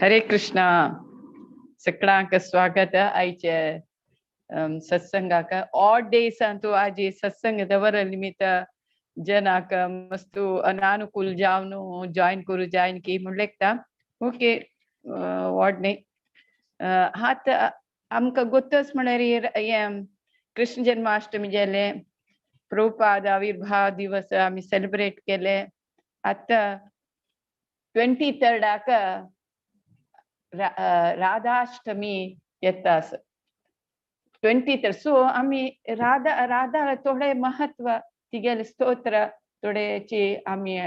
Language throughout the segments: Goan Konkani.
हरे कृष्णा. सगळ्यांक स्वागत आयचे सत्संगाक. ऑड डेज अंतू आजी सत्संग दवर निमित्त जनाक मस्तू अनानुकूल जावन जॉईन करू जायन की म्हणलेकता. ओके, वॉर्ड न्ही. हात आमकां गोत्तच म्हळ्यार हें कृष्ण जन्माष्टमी जालें, प्रभुपाद आविर्भाव दिवस आमी सेलिब्रेट केले. आतां 23 राधाष्टमी येता 23. सो आमी राधा राधा थोडे महत्व तिगेले स्तोत्र थोडेची आमी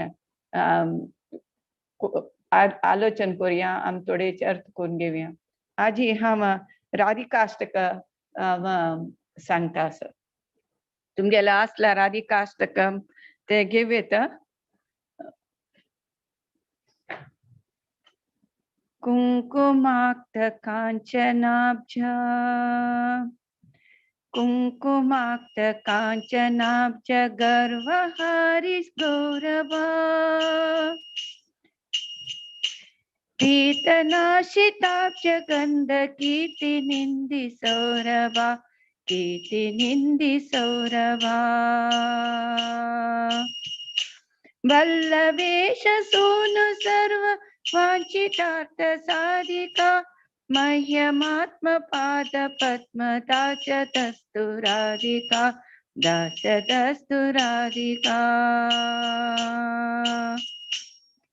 आलोचन करूया, आमी थोडेचे अर्थ करून घेवया. आजी हांव राधिकाष्टक सांगता आसा. तुमगेले आसला राधिकाष्टकम ते घेवयेत. कुंकुमाक्त कांचनाब्ज कुंकुमाक्त कांचनाब्ज गर्वहारि गौरवा पीतनाशिताब्ज गंध कीर्ति निंदि सौरभा कीर्ति निंदि सौरभा वल्लभेश सूनु सर्व वांछितार्थ साधिका मह्यमात्म पाद पद्म दास्यतस्तु राधिका दास्यतस्तु राधिका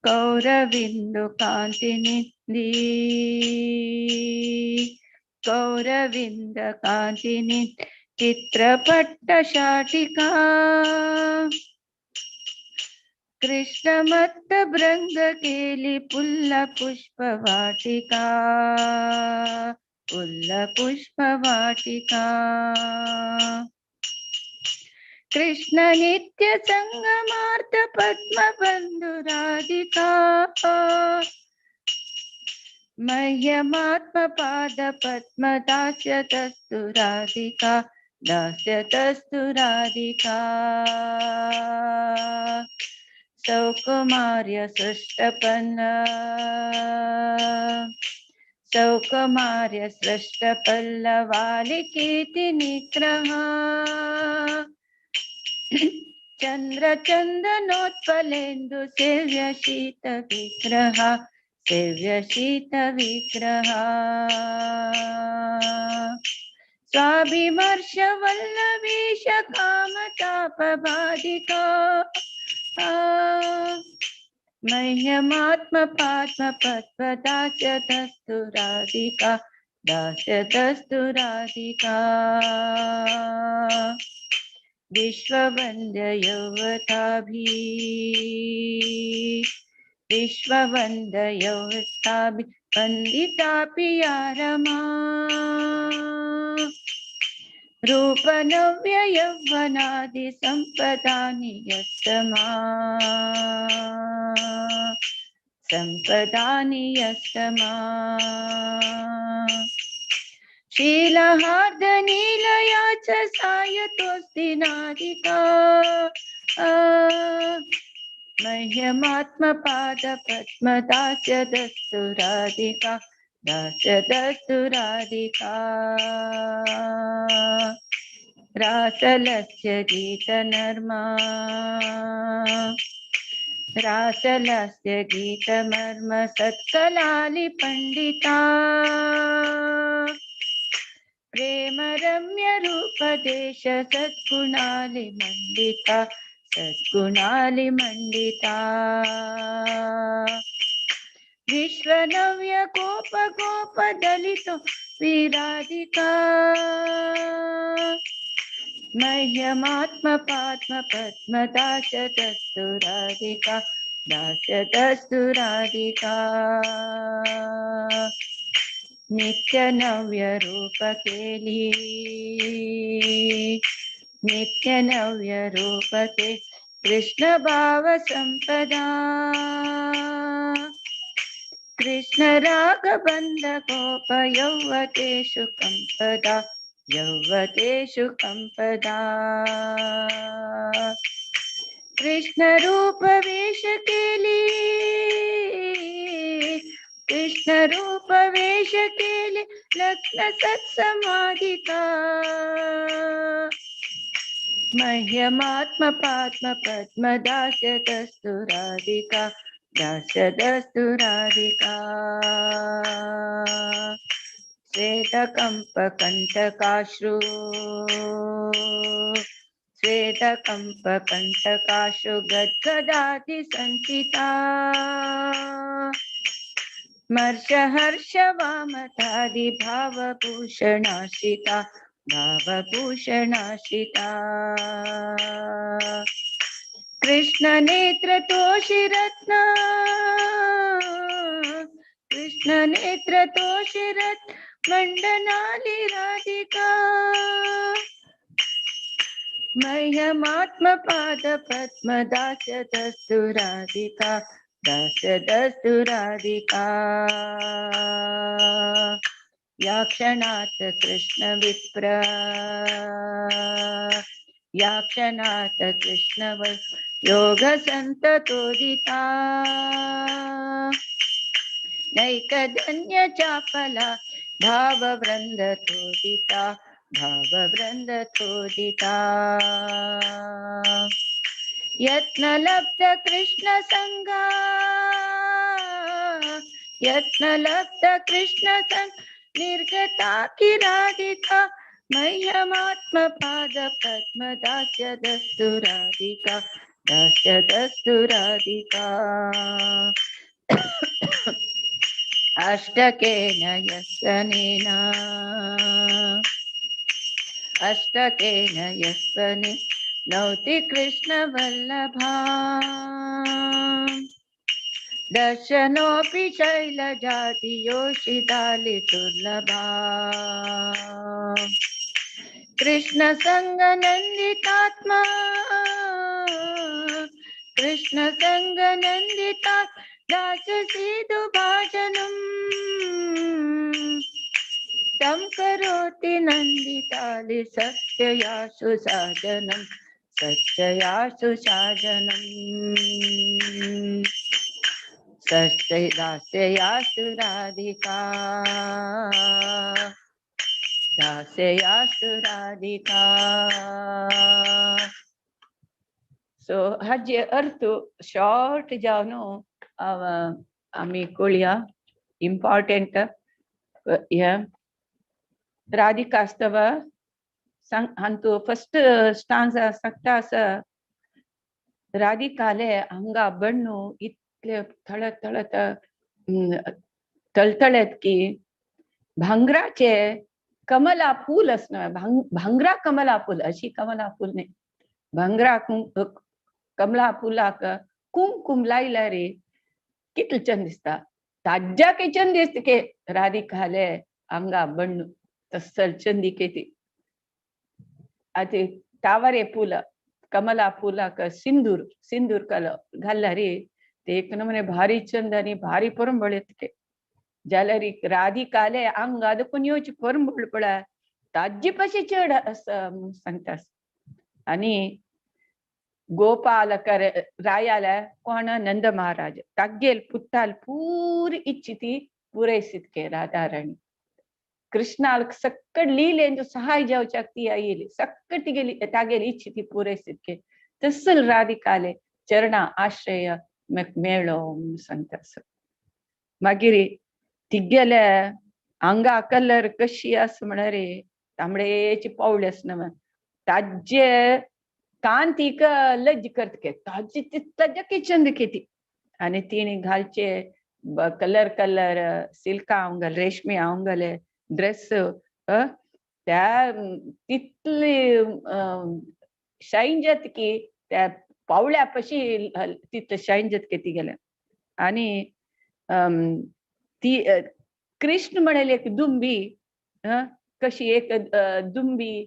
कौरविंदु कांति निधि कौरविंद कांति निधि चित्रपट शाटिका कृष्णमत्त भृंग केली पुल्ल पुष्प वाटिका पुल्ल पुष्प वाटिका कृष्ण नित्य संगमार्थ पद्म बंधु राधिका मह्यमात्म पाद पद्म दास्यतस्तु राधिका दास्यतस्तु राधिका सौकुमार्य सृष्टपन्न सौकुमार्य सृष्टपल्लवालिकीर्ति निग्रह चंद्र चंदनोत्पलेन्दु सेव्य शीत विग्रह सेव्य शीत विग्रह स्वाभिमर्श वल्लभीश कामताप बाधिका मह्यमात्म पाद्म पद्म दास्यतस्तु राधिका दास्यतस्तु राधिका विश्ववन्द्य यौवताभि विश्ववन्द्य यौवताभि वन्दितापि या रमा रूपनव्य यौवनादि संपदानि यस्तमा संपदानि यस्तमा शीलहार्द नीलया च सायतोऽस्ति नादिका मह्यमात्म पाद पद्म दास्यतस्तु राधिका दास्यतस्तु राधिका रासलस्य गीतनर्मा रासलस्य गीतमर्म सत्कलालि पंडिता प्रेम रम्य रूपदेश सद्गुणालि मंडिता सद्गुणालि मंडिता विश्वनव्य गोप गोप दलितो विराधिका मह्यमात्म पाद्म पद्म दास्यतस्तु राधिका दास्यतस्तु राधिका नित्य नव्य रूप केली नित्य नव्य रूप के कृष्ण भाव संपदा कृष्ण राग बंध गोप यौवतेषु कंपदा यौवतेषु कंपदा कृष्ण रूप वेश केली कृष्ण रूप वेश केले लग्न सत्समाधिका. मह्यमात्म पात्म पद्म दास्यतस्तु राधिका दास्यतस्तु राधिका. श्वेतकम्प कंटकाश्रु श्वेतकम्प कंटकाश्रु गद्गदाति संचिता. मर्ष हर्ष वामतादि भावभूषणाश्रिता भावभूषणाश्रिता. कृष्ण नेत्र तोषिरत्न कृष्ण नेत्र तोषिरत्न मंडनाली राधिका. मह्यमात्म पाद पद्म दास्यतस्तु राधिका दास्यतस्तु राधिका. या क्षणात् कृष्ण विप्र या क्षणात् कृष्ण योग संततोदिता. नैकधन्य चापला भाववृंदतोदिता भाववृंदतोदिता. यत्नलब्ध कृष्ण संगा यत्नलब्ध कृष्ण संग निर्गता की राधिका. मह्यमात्म पाद पद्म दास्यदस्तु राधिका दास्यदस्तु राधिका. अष्टकेन यस्सनेन अष्टकेन यस्सने नौति कृष्ण वल्लभा. दर्शनोऽपि शैलजाति योषितालि दुर्लभा. कृष्ण संग नंदितात्मा कृष्ण संग नंदिता दास सीधु भाजनम. तं करोति नंदितालि सत्ययासु साधनम सत्ययासु साधनम. सत्य दास्ययासु राधिका दास्ययासु राधिका. सो हाजे अर्थ शॉर्ट जावन आमी कळया इम्पॉर्टंट हे राधिकास्तव हांतू फर्स्ट स्टांजा सांगता आसा राधिकाले हांगा बण्णू इतले थळ थळ तळतळत की भांगराचे कमला फूल असणं भांगरा कमला फूल अशी कमला फूल न्ही भांगरा कमला फुलाक कुमकुम लायला रे कितले चंद दिसता ताज्या के चंद दिसता के राधिकाले आंगा बण्णू तसल चंदी केती. आतां तावरे फूल कमला फुलाक सिंदूर सिंदूर कल घालला रे ते एक नमुने भारी चंद आनी भारी परंबळ येता. जाल्यार राधिकाले आंगा देखून येवची परंबळ पळय ताजी पशी चड आसा म्हूण सांगता. आनी गोपालकर रायाले कोण नंद महाराज तागेल पुत्ताल पूरी इच्छिती पुरयसितके राधाराणी. कृष्णाल सक्कड लीलेंचो सहाय जावच्याक ती आयली सक्कड तिगेली तागेली इच्छिती पुरयसितके तसल राधिकाले चरणा आश्रय मेळो म्हूण सांगता. मागीर तिगेले आंगा कलर कशी आसा म्हळ्यार तांबडेची पावळी आसना ताजे कांतीक लज्ज करता ताजी ताज्या चंद केती. आनी तिणें घालचे कलर कलर सिल्का हांव रेशमी हांव घाले ड्रेस त्या तितली शायन जाता की त्या पावळ्या पशी तितले शायन जाता की ती गेल्या. आनी ती कृष्ण म्हणले एक दुंबी कशी एक दुंबी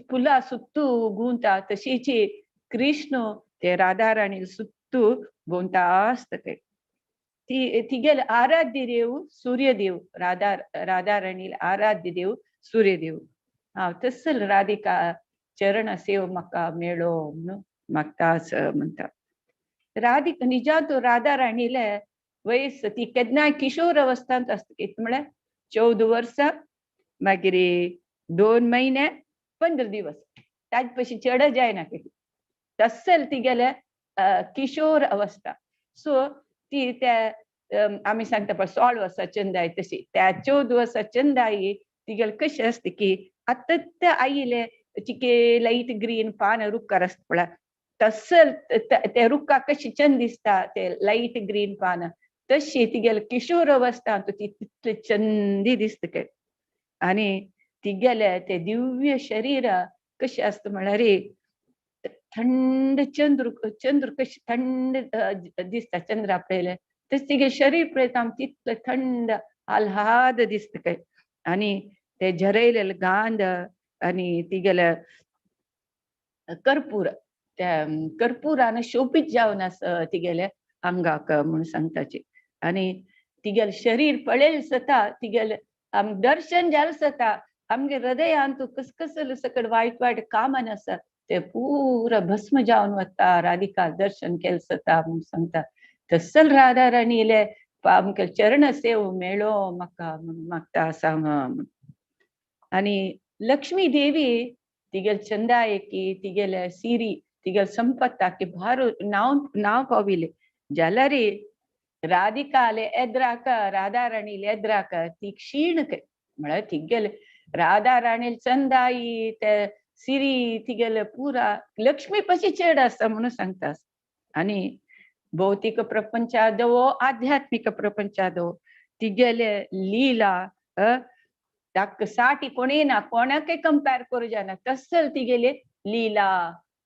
फुलां सुत्तू गुंता तशीची कृष्ण ते राधाराणी सुत्तू गुंता आसता. ते ती तिगेले आराध्य देव सूर्यदेव राधा राधाराणी आराध्य देव सूर्यदेव. हांव तसल राधिका चरण सेव म्हाका मेळो म्हणून मागता म्हणटा. राधिका निजांत राधाराणीले वयस ती केन्नाय किशोर अवस्थांत आसता. कितें म्हळ्यार 14 वर्सां मागीर 2 महिने 15 दिवस, ताजे पशी चड जायना कितें तसल तिगेले किशोर अवस्था. सो ती त्या आमी सांगता पळय 16 वर्सां चंदाय तशी त्या 14 वर्सां चंदाई तिगेले कशें आसता की आतां आयिल्ले चिके लायट ग्रीन पान रुखार आसता पळय तसल ते रुखाक कशी चंद दिसता ते लायट ग्रीन पान तशी तिगेले किशोर अवस्था ती तितले चंदी दिसता काय. आनी तिगेले ते दिव्य शरीर कशें आसता म्हळ्यार थंड चंद्र, चंद्र कशें थंड दिसता चंद्रा पळयलें तशें तिगेलें शरीर पळयता आमी तितलें थंड आल्हाद दिसता काय. आनी ते झरयलेले गांध आनी तिगेले कर्पूर, त्या कर्पुरान शोभीत जावन आसा तिगेले आंगाक म्हूण सांगताची. आनी तिगेलें शरीर पळयलें सता तिगेलें आम दर्शन जालें सता आमगे हृदयांत कसकसले सकट वायट वायट कामान आसा ते पुरा भस्म जावन वता राधिका दर्शन केलें सता म्हूण सांगता. तसल राधा राणीले आमकां चरण सेव मेळो म्हाका म्हूण मागता आसा म्हूण. आनी लक्ष्मी देवी तिगेले चंदायकी तिगेले सिरी तिगेले संपत्ताकी भार नांव नांव पाविले जाल्यार राधिकाले एद्राक राधा राणीले एद्राक ती क्षीण म्हळ्यार तिगेले राधा राणीले चंदाई ते सिरी तिगेले पुरा लक्ष्मी पशी चेड आसा म्हणून सांगता. आनी भौतिक प्रपंचादवो आध्यात्मिक प्रपंचादवो तिगेले लीला ताका साठी कोणी ना कोणाकय कंपेर करूं जायना तसल तिगेले लीला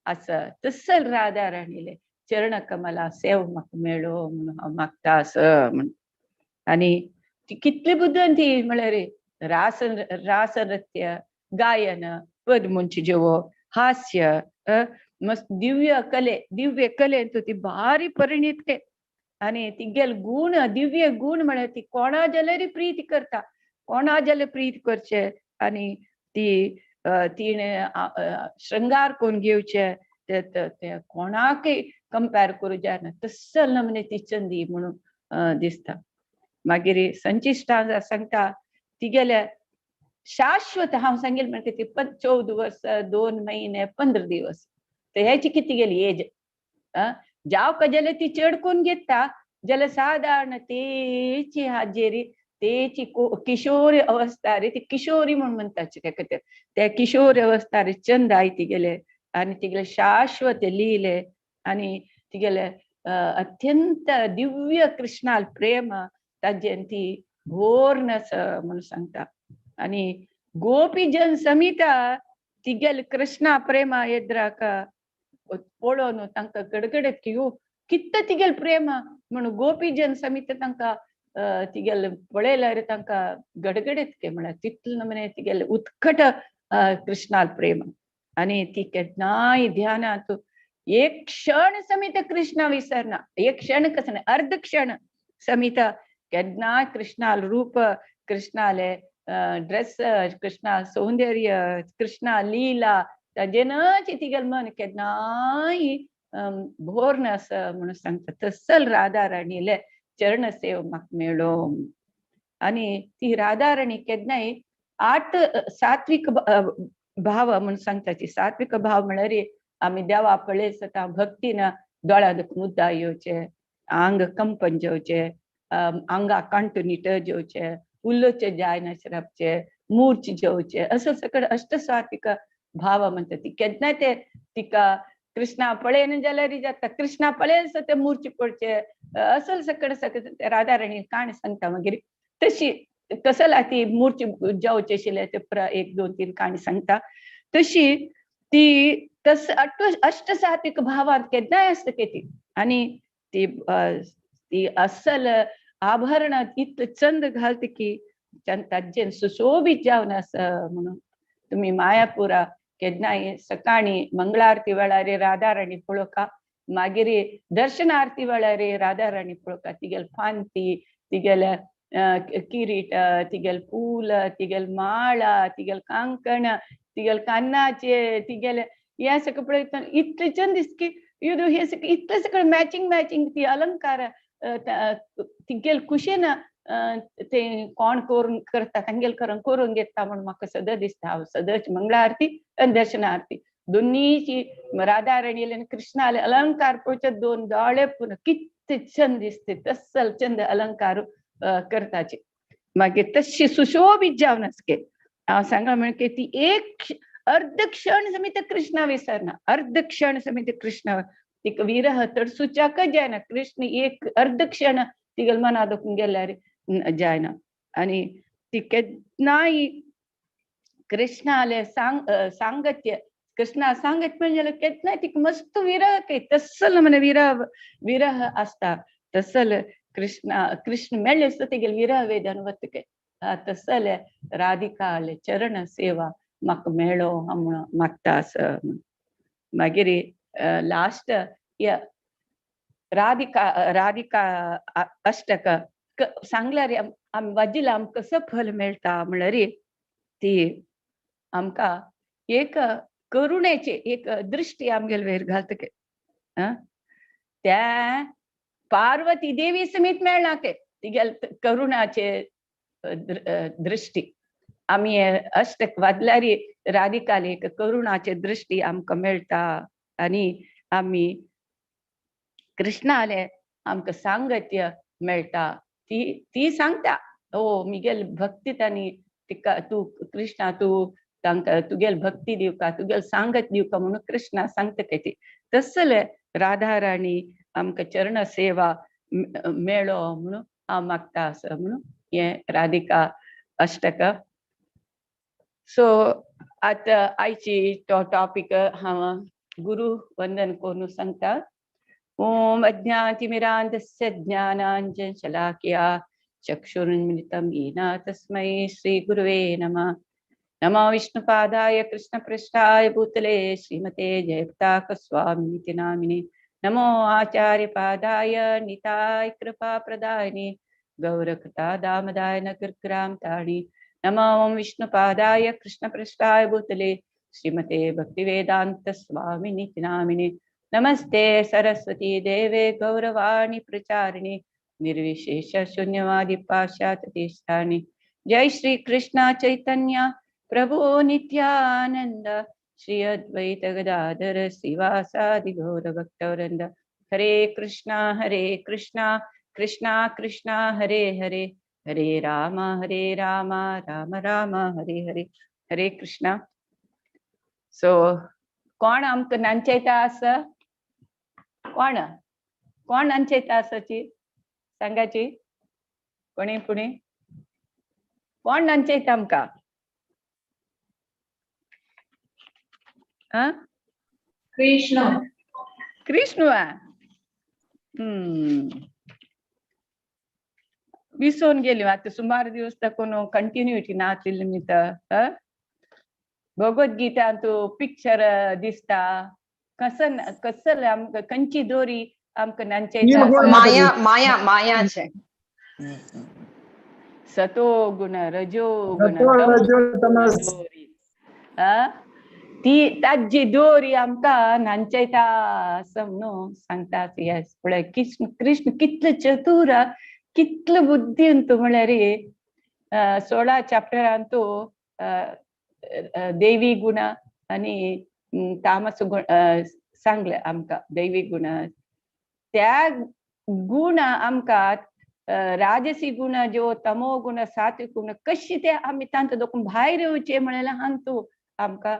आसा. तसल राधा राणीले चरण कमला सेव म्हाका मेळो म्हणून हांव मागता आसा म्हण. आनी ती कितली बुद्दन ती म्हळ्यार रास रासनृत्य गायन पदमुंची जेवो हास्य मस्त दिव्य कले दिव्य कलेंत ती भारी परिणीत के. आनी तिगेले गुण दिव्य गुण म्हळ्यार ती कोणा जाल्यार प्रीती करता, कोणा जाल्यार प्रीत करचे आनी ती तिणें शृंगार करून घेवचे ते कोणाकय कंपेर करूं जायना तसल नमने ती चंदी म्हणून दिसता. मागीर संचिश्टा सांगता तिगेले शाश्वत हांव सांगेल म्हणटा ती 14 वर्सां 2 महिने 15 दिवस तर हेची कितें गेली एज जावं का जाल्यार ती चड करून घेता जाल्यार सादारण तेची हाजेरी तेची किशोरी अवस्था रे ती किशोरी म्हूण म्हणटाची तेका त्या किशोर अवस्था रे चंद I तिगेले आनी तिगेले शाश्वत लिले आनी तिगेले अत्यंत दिव्य कृष्णाल प्रेम ताजेन ती भोरनस म्हणून सांगता. आनी गोपीजन समिता तिगेले कृष्णा प्रेमा येद्राक पळोवन तांकां गडगडत की यो कितें तिगेले प्रेम म्हणून गोपीजन समिता तांकां तिगेले पळयल्यार तांकां गडगडत के म्हळ्यार तितले नमने तिगेले उत्कट कृष्णाल प्रेम. आनी ती केन्नाय ध्यानांत एक क्षण समित कृष्णा विसरना, एक क्षण कसं नाही अर्ध क्षण समित केन्नाय कृष्णाल रूप कृष्णाले ड्रेस कृष्णा सौंदर्य कृष्णा लीला ताजेनच तिगेलें मन केन्नाय भोरन आसा म्हणून सांगता. तसल राधा राणीले चरण सेव म्हाका मेळो. आनी ती राधा राणी केन्नाय 8 सात्विक भाव म्हणून सांगता. ती सात्विक भाव म्हळ्यार आमी देवा पळयत सता भक्तीन दोळ्यांत मुद्दा येवचे, आंग कंपन जेवचे, आंगा कांटू निट जेवचे, उलोवचे जायनासरापचे, मूर्च जेवचे, असं सगळं अष्टसात्विक भाव म्हणटा. ती केन्ना ते तिका कृष्णा पळयन जाल्यार जाता कृष्णा पळयन ते मूर्च पडचे असल सगळं सगळं राधा राणी काणी सांगता. मागीर तशी कसला ती मूर्च जेवचे आशिल्ले ते 1 2 3 काणी सांगता. तशी ती तस अष्टसात्विक भावांत केन्नाय आसता ती. आनी ती ती असल आभरण इतलें चंद घालता की ताजेन सुशोभीत जावन आसा म्हणून. तुमी मायापुरा केन्नाय सकाळी मंगळारती वेळार राधा राणी पळोवका, मागीर दर्शनारती वेळार राधा राणी पळोवका. तिगेले फांती तिगेले किरीट तिगेले फूल तिगेले माळा तिगेले कांकण तिगेले कान्नाचे तिगेले हें सगळें पळयतना इतलें चंद दिसता की युदू हें सगळें इतलें सगळें मॅचिंग मॅचिंग ती अलंकार तिगेल खुशेन ते कोण करून करता तांगेल करून करून घेता म्हणून म्हाका सदां दिसता. हांव सदांच मंगळा आरती आनी दर्शना आरती दोन्हीची राधा राणीले आनी कृष्णाले अलंकार पळोवचे दोन दोळे पुरो कितले चंद दिसते तसल चंद अलंकार करताचे. मागीर तशी सुशोभीत जावन आसके हांव सांगा म्हणजे ती एक अर्ध क्षण समेत कृष्णा विसरना, अर्ध क्षण समेत कृष्णा तिका विरह तडसुच्याकच जायना. कृष्ण एक अर्ध क्षण तिगेल मना दुखून गेल्यार जायना. आनी ती केन्नाय कृष्णाले सांगत्य कृष्णा सांगत म्हणजे केन्नाय तिका मस्त विरह के तसल म्हणे विरह विरह आसता तसल कृष्णा कृष्ण मेळ्ळे सुद्दां तेगेल विरह वेदन वतके तसल राधिकाले चरण सेवा म्हाका मेळो म्हूण मागता आसा. मागीर लास्ट राधिका राधिका अष्टक सांगल्यार आमी वाजिल्यार आमकां कसो फल मेळटा म्हणल्यार ती आमकां एक करुणेची एक दृश्टी आमगेले वयर घालता. त्या पार्वती देवी समेत मेळना ते तिगेले करुणाचे दृश्टी. आमी अष्टक वाजल्यार राधिकाले एक करुणाचे दृश्टी आमकां मेळटा आनी आमी कृष्णाले आमकां सांगत्य मेळटा. ती ती सांगता ओ मिगेल भक्ती तांणी तिका तूं कृष्णा तूं तांकां तुगेल भक्ती दिवका तुगेल सांगत दिवका म्हणून कृष्णा सांगता काय ती. तसले राधा राणी आमकां चरण सेवा मेळो म्हणून हांव मागता आसा म्हणून हें राधिका अष्टक. सो आतां आयची तो टॉपीक हांव गुरु वंदन करून सांगता. ओम अज्ञातिमिरान्धस्य ज्ञानाञ्जनशलाकया चक्षुरुन्मिलितं येन तस्मै श्रीगुरुवे नमः. नमो विष्णुपादाय कृष्णपृष्ठाय भूतले श्रीमते जयपताकस्वामिनिति नामिने. नमो आचार्यपादाय निताय कृपाप्रदायिने गौरकृता दामदाय नगरग्राम तारिणे. नमो विष्णुपादाय कृष्णपृष्ठाय भूतले श्रीमते भक्तिवेदांत स्वामिनिति नामिने. नमस्ते सरस्वती देवे गौरवाणी प्रचारिणे निर्विशेष शून्यवादी पाश्चात्यदेशानि. जय श्री कृष्ण चैतन्य प्रभु नित्यानंद श्री अद्वैत गदाधर श्रीवासादि गौर भक्तवृंद. हरे कृष्णा कृष्णा कृष्णा हरे हरे, हरे राम राम राम हरे हरे. हरे कृष्णा. सो कोण आमकां नांचयता आसा? कोण कोण नांचयता आसाची सांगाची? कोणी पुणी कोण नांचयता आमकां? कृष्ण. कृष्ण विसोन गेली आतां सुमार दिवस ताकून कंटिन्युटी ना आशिल्ली निमित्त. भगवद्गीता तूं पिक्चर दिसता कसन कसल आमकां खंयची दोरी आमकां नांचयता? माया माया माया छे. सतो गुण रजो गुण दोरी ती ताजी दोरी आमकां नांचयता असं म्हणून सांगता. येस पळय कृष्ण कृष्ण कितलो चतुर कितलो बुद्धिवंत म्हळ्यार 16 चॅप्टरान तो देवी गुण आनी तामस गुण सांगले आमकां. दैवी गुण त्या गुण आमकां राजसी गुण ज्यो तमो गुण सात्विक गुण कशी ते आमी तांकां दोकून भायर येवचे म्हणल्यार हांग तूं आमकां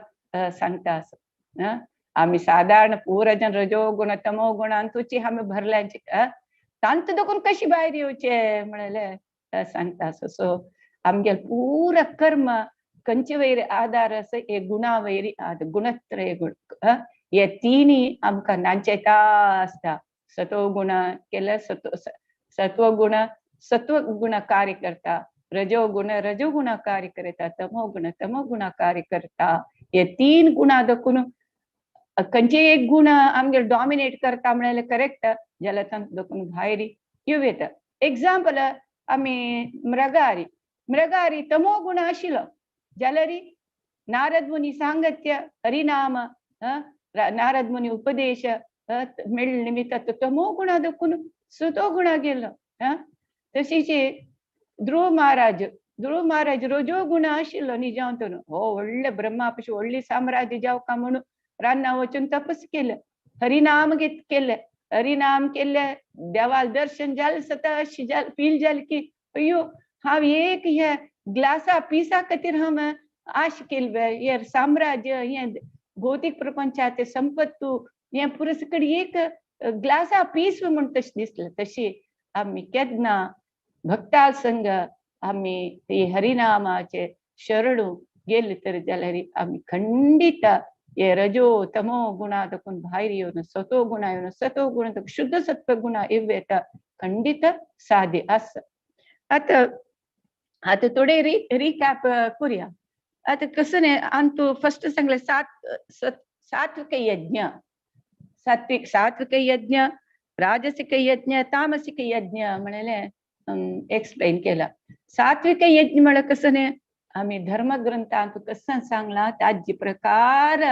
सांगता आसा. आमी सादारण पुरजन रजो गुण तमो गुणांतूची आमी भरल्यांची तांत दोकून कशी भायर येवचे म्हणल्यार सांगता आसा. सो आमगेले पुरा कर्म खंयचे वयर आधार आसा? हे गुणा वयर गुणत्रय गुण हे तिनी आमकां नांचयता आसता. सतो गुण केल्यार सत्व गुण सत्व गुण कार्य करता, रजो गुण रजो गुण कार्य करता, तमो गुण तमो गुण कार्य करता. हे तीन गुणा दखून खंयचे एक गुण आमगेर डॉमिनेट करता म्हणल्यार करेक्ट जाल्यार तांकां दखून भायर येवं येता. एग्जाम्पल आमी मृगारी मृगारी तमो गुण आशिल्लो जाल्यार नारद मुनी सांगत्य हरिनाम नारद मुनी उपदेश मेळ्ळे निमित्त तमो गुणा दखून सतो गुणा गेलो. तशीच ध्रुव महाराज, ध्रुव महाराज रजो गुण आशिल्लो निजांतून. हो व्हडले ब्रह्मा पशी व्हडली साम्राज्य जावका म्हणून रान्ना वचून तपस केलं, हरिनाम घेत केलं, हरिनाम केले, देवाल दर्शन जालें सता अशी जाल फील जालें की अय्यो हांव एक हे ग्लासा पिसा खातीर हांव आश केल्ले, हे साम्राज्य हे भौतीक प्रपंचाचे संपत्तू हे पुरस्कड एक ग्लासा पीस म्हूण तशें दिसलें. तशी आमी केन्ना भक्ता संग आमी ती हरिनामाचे शरणू गेले तर जाल्यार आमी खंडीत हे रजो तमो गुणा तकून भायर येवन सतो गुणा येवन सतो गुण शुद्ध सत्व गुणा येव येता खंडीत साध्य आसा. आतां आतां थोडे रिकॅप करूया. आतां कसं न्ही आनी फर्स्ट सांगलें सात्विक यज्ञ, सात्विक सात्विक यज्ञ, राजसिक यज्ञ, तामसिक यज्ञ म्हणलें एक्सप्लेन केला. सात्विक यज्ञ म्हळ्यार कसं न्ही आमी धर्मग्रंथांत कसं सांगलां ताजे प्रकार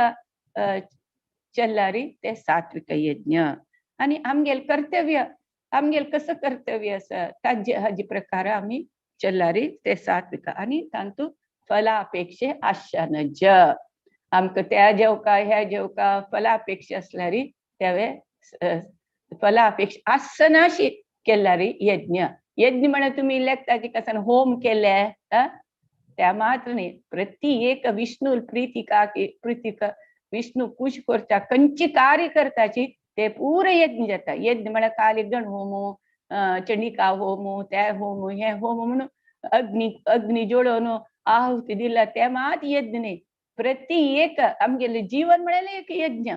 चल्लारी ते सात्विक यज्ञ. आनी आमगेल कर्तव्य, आमगेल कसं कर्तव्य आसा ताजे हाजे प्रकार आमी चल्लारी ते सात्विक. आनी तांतू फलापेक्षे आशानज, आमकां त्या जेवका ह्या जेवका फलापेक्षा आसल्यारी त्यावे फलापेक्षा आसनाशी केल्लारी यज्ञ. यज्ञ म्हळ्यार तुमी लेखता कसन होम केले त्या मात्र न्ही, प्रति एक विष्णू प्रीतिका प्रीतिका विष्णू खुश करता खंयची कार्य करताची ते पुरो यज्ञ जाता. यज्ञ म्हळ्यार काली गण होमो, चंडिका होमो, ते होमो, हे होमो म्हणून अग्नी अग्नी जोडोवन आहुती दिला ते मात यज्ञ न्ही. प्रति एक आमगेलें जीवन म्हळ्यार एक यज्ञ.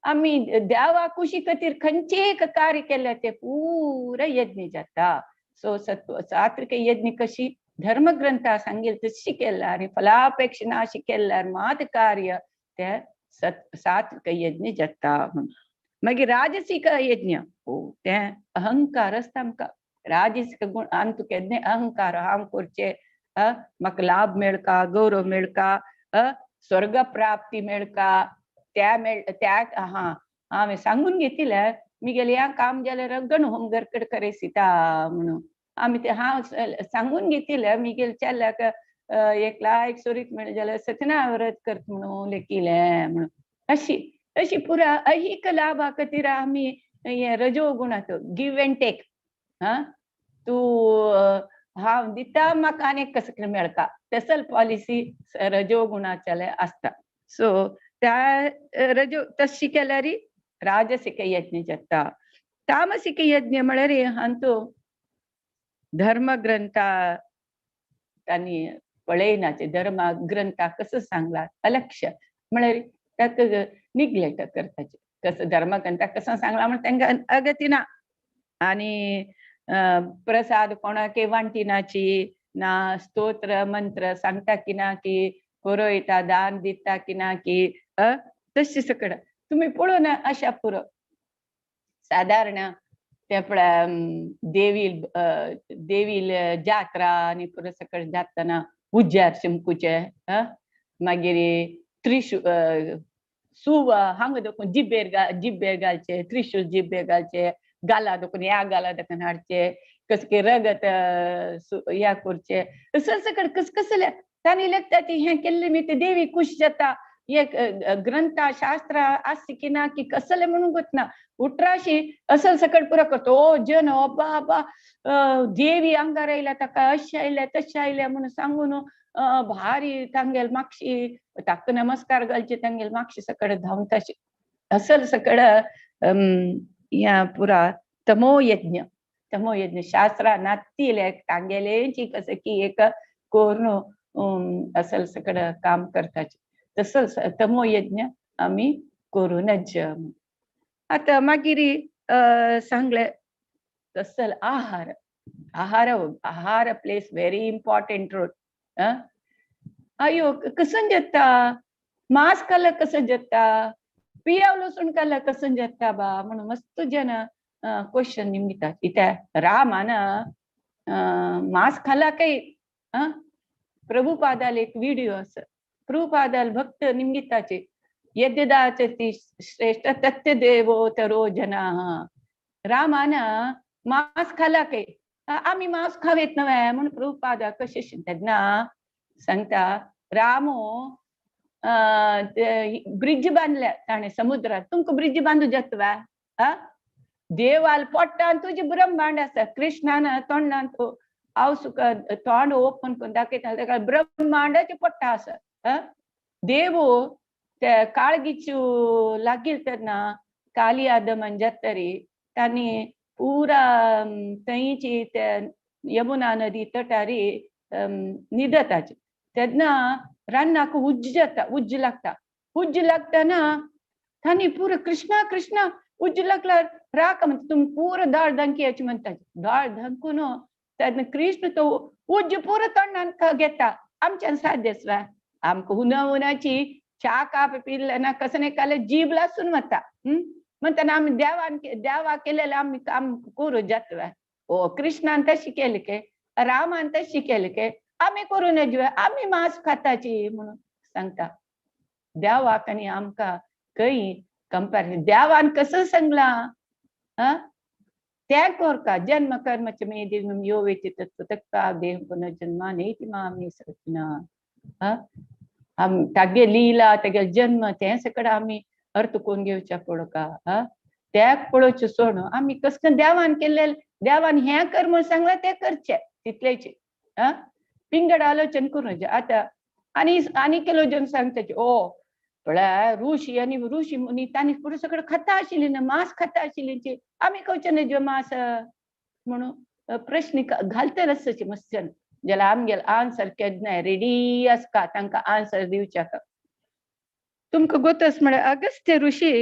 आमी देवा खुशी खातीर खंयचें एक कार्य केलें ते पुरो यज्ञ जाता. सो सत्व सात्विक यज्ञ कशी धर्मग्रंथा सांगेल तशी केल्यार फलापेक्षा नाशी केल्यार मात कार्य ते सात्विक यज्ञ जाता. मागीर राजसिक यज्ञ, ओ तें अहंकार आसता आमकां. राजसिक गुण आम तुका केन्ना अहंकार हांव करचें, म्हाका लाभ मेळका, गौरव मेळका, स्वर्ग प्राप्ती मेळका, त्या मेळ त्या हा हांवें सांगून घेतिलें मिगेलें ह्या काम जाल्यार गण होम घरकड करेसिता म्हणून आमी ते हांव सांगून घेतिलें मिगेल चेल्याक एक लायक सोरीत मेळ्ळें जाल्यार सत्यनारायण व्रत करत म्हणून लेखिलें म्हणून. अशी अशी पुरा ऐहिक लाभा खातीर आमी हे रजो गुणाचो गिव एंड टेक. हा तूं हांव दिता म्हाका आनी कसं कितें मेळटा तसल पॉलिसी रजो गुणाचेले आसता. सो त्या रजो तशी केल्यार राजसिक यज्ञ जाता. तामसिक यज्ञ म्हळ्यार हांतू धर्मग्रंथा तांणी पळयनाचे, धर्म ग्रंथा कसं सांगला अलक्ष म्हळ्यार ताका निग्लेक्ट करताचे, कसं धर्मग्रंथा कसं सांगला म्हण तांकां अगती ना. आनी प्रसाद कोणाक वांटिनाची ना, स्तोत्र मंत्र सांगता की ना की पुरोयता दान दिता की ना की तशें सगळं तुमी पळोवन अशा पुरो. सादारण ते पळय देवी देवी जात्रा आनी पुरो सगळें जातना उज्यार शिमकुचे, मागीर त्रिशू सुव हांगा देखून जिब्बेर जिब्बेर घालचे, त्रिशूल जिब्बेर घालचे, गाला देखून ह्या गाला देखून हाडचे, कस की रगत ह्या करचे, असं सगळं कस कसले तांणी लेखता ती हें केल्लें मी ते देवी खुश जाता. एक ग्रंथा शास्त्र आसता की ना की कसले म्हणून गोतना उटराशी असल सकट पुरो करता. ओ जन ओ बाबा देवी अंगार आयल्या ताका अशें आयल्या तशें आयल्या म्हणून सांगून भारी तांगेल मागशी ताका नमस्कार घालचे, तांगेल मागशी सकट धांवताशी असल सकट ह्या पुरा तमो यज्ञ. तमो यज्ञ शास्त्रा नातिले तांगेलेची कसं की एक करून असल सकट काम करताचे तसंच तमो यज्ञ आमी करूं नज. आतां मागीर सांगलें तसल आहार, आहार आहार प्लेस व्हेरी इम्पॉर्टंट रोल. अयो कसं जाता मांस खाल्यार कसं जाता, पियाव लसूण खाल्यार कसं जाता बा म्हणून मस्त जन क्वेश्चन निमगिता. कित्याक रामान मांस खाला काय? प्रभुपादाल एक व्हिडिओ आसा, प्रभुपादाल भक्त निमगिताचे यद्यदाचति श्रेष्ठ तत्य देवो तरो जनाः. रामान मांस खाला के आमी मांस खावेत नव्हे म्हणून प्रभुपाद कशें तेन्ना सांगता रामो ब्रिज बांदल्या ताणें समुद्रात, तुमकां ब्रिज बांदू जाता वा? देवाल पोट्टान तुजें ब्रह्मांड आसा. कृष्णान तोंडान हांव सुका तोंड ओपन करून दाखयता ताका ब्रह्मांडाचें पोट्टा आसा. देवो ते काळगीचू लागील तेन्ना काली आदमन जातरी तांणी पुरा थंयची ते यमुना नदी तटारी न्हिदताची तेन्ना रान्नाक उज्ज जाता, उज्ज लागता. उज्ज लागतना तांणी पुरा कृष्णा कृष्णा उज्ज लागल्यार राख म्हणटा तुमी पुरो दाळ धंकयाची म्हणटा. दाळ धंकून तेन्ना कृष्ण तो उज्ज पुरो तोंडान घेता. आमच्यान साध्य वा? आमकां हुना हुनाची च्या काप पिल्ले ना कसं नाही काले जीब लासून वता. म्हणटना आमी देवान देवा केलेले आमी काम करूं जाता. ओ कृष्णान तशी केले के रामान तशी केले के आमी करूं नजवे, आमी मांस खाताची म्हणून सांगता. देवाक आनी आमकां खंय कंपॅरिजन. देवान कसं सांगलां तें करका जन्म कर्मच मे दिव्यं यो वेति तत्त्व तत्त्वा देह पुनर्जन्मा नेति मामे सरपिना. तागे लीला तागे जन्म तें सगळें आमी अर्थ कोण घेवच्या पळोवका. त्याक पळोवचें सोडून आमी कसं देवान केल्लें, देवान हें कर म्हूण सांगलां तें करचें तितलेंच. पिंगड आलोचन करूं आतां. आनी आनी केलो जन सांगता ओ पळय ऋषी आनी ऋषी मुनी तांणी फुडें सगळें खाता आशिल्ली ना, मांस खाता आशिल्ली, आमी खावचें न्हय मांस म्हणून प्रश्न घालतले आसचे मस्त जन. जाल्यार आमगेले आन्सर केन्नाय रेडी आसता तांकां आन्सर दिवच्याक. तुमकां गोतस म्हळ्यार अगस्त्य ऋषी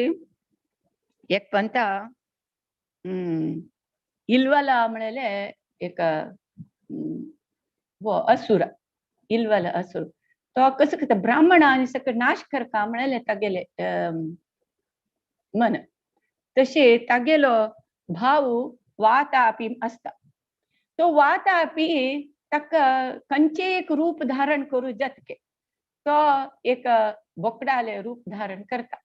एक पंता इल्वला म्हणले एक हो असुर, इल्वला असुर तो कसं करता ब्राह्मण आनी सगळें नाश करता म्हणले तागेले मन. तशें तागेलो भाव वातापी आसता. तो वातापी ताका खंयचें एक रूप धारण करूं जातके तो एक बोकडाले रूप धारण करता.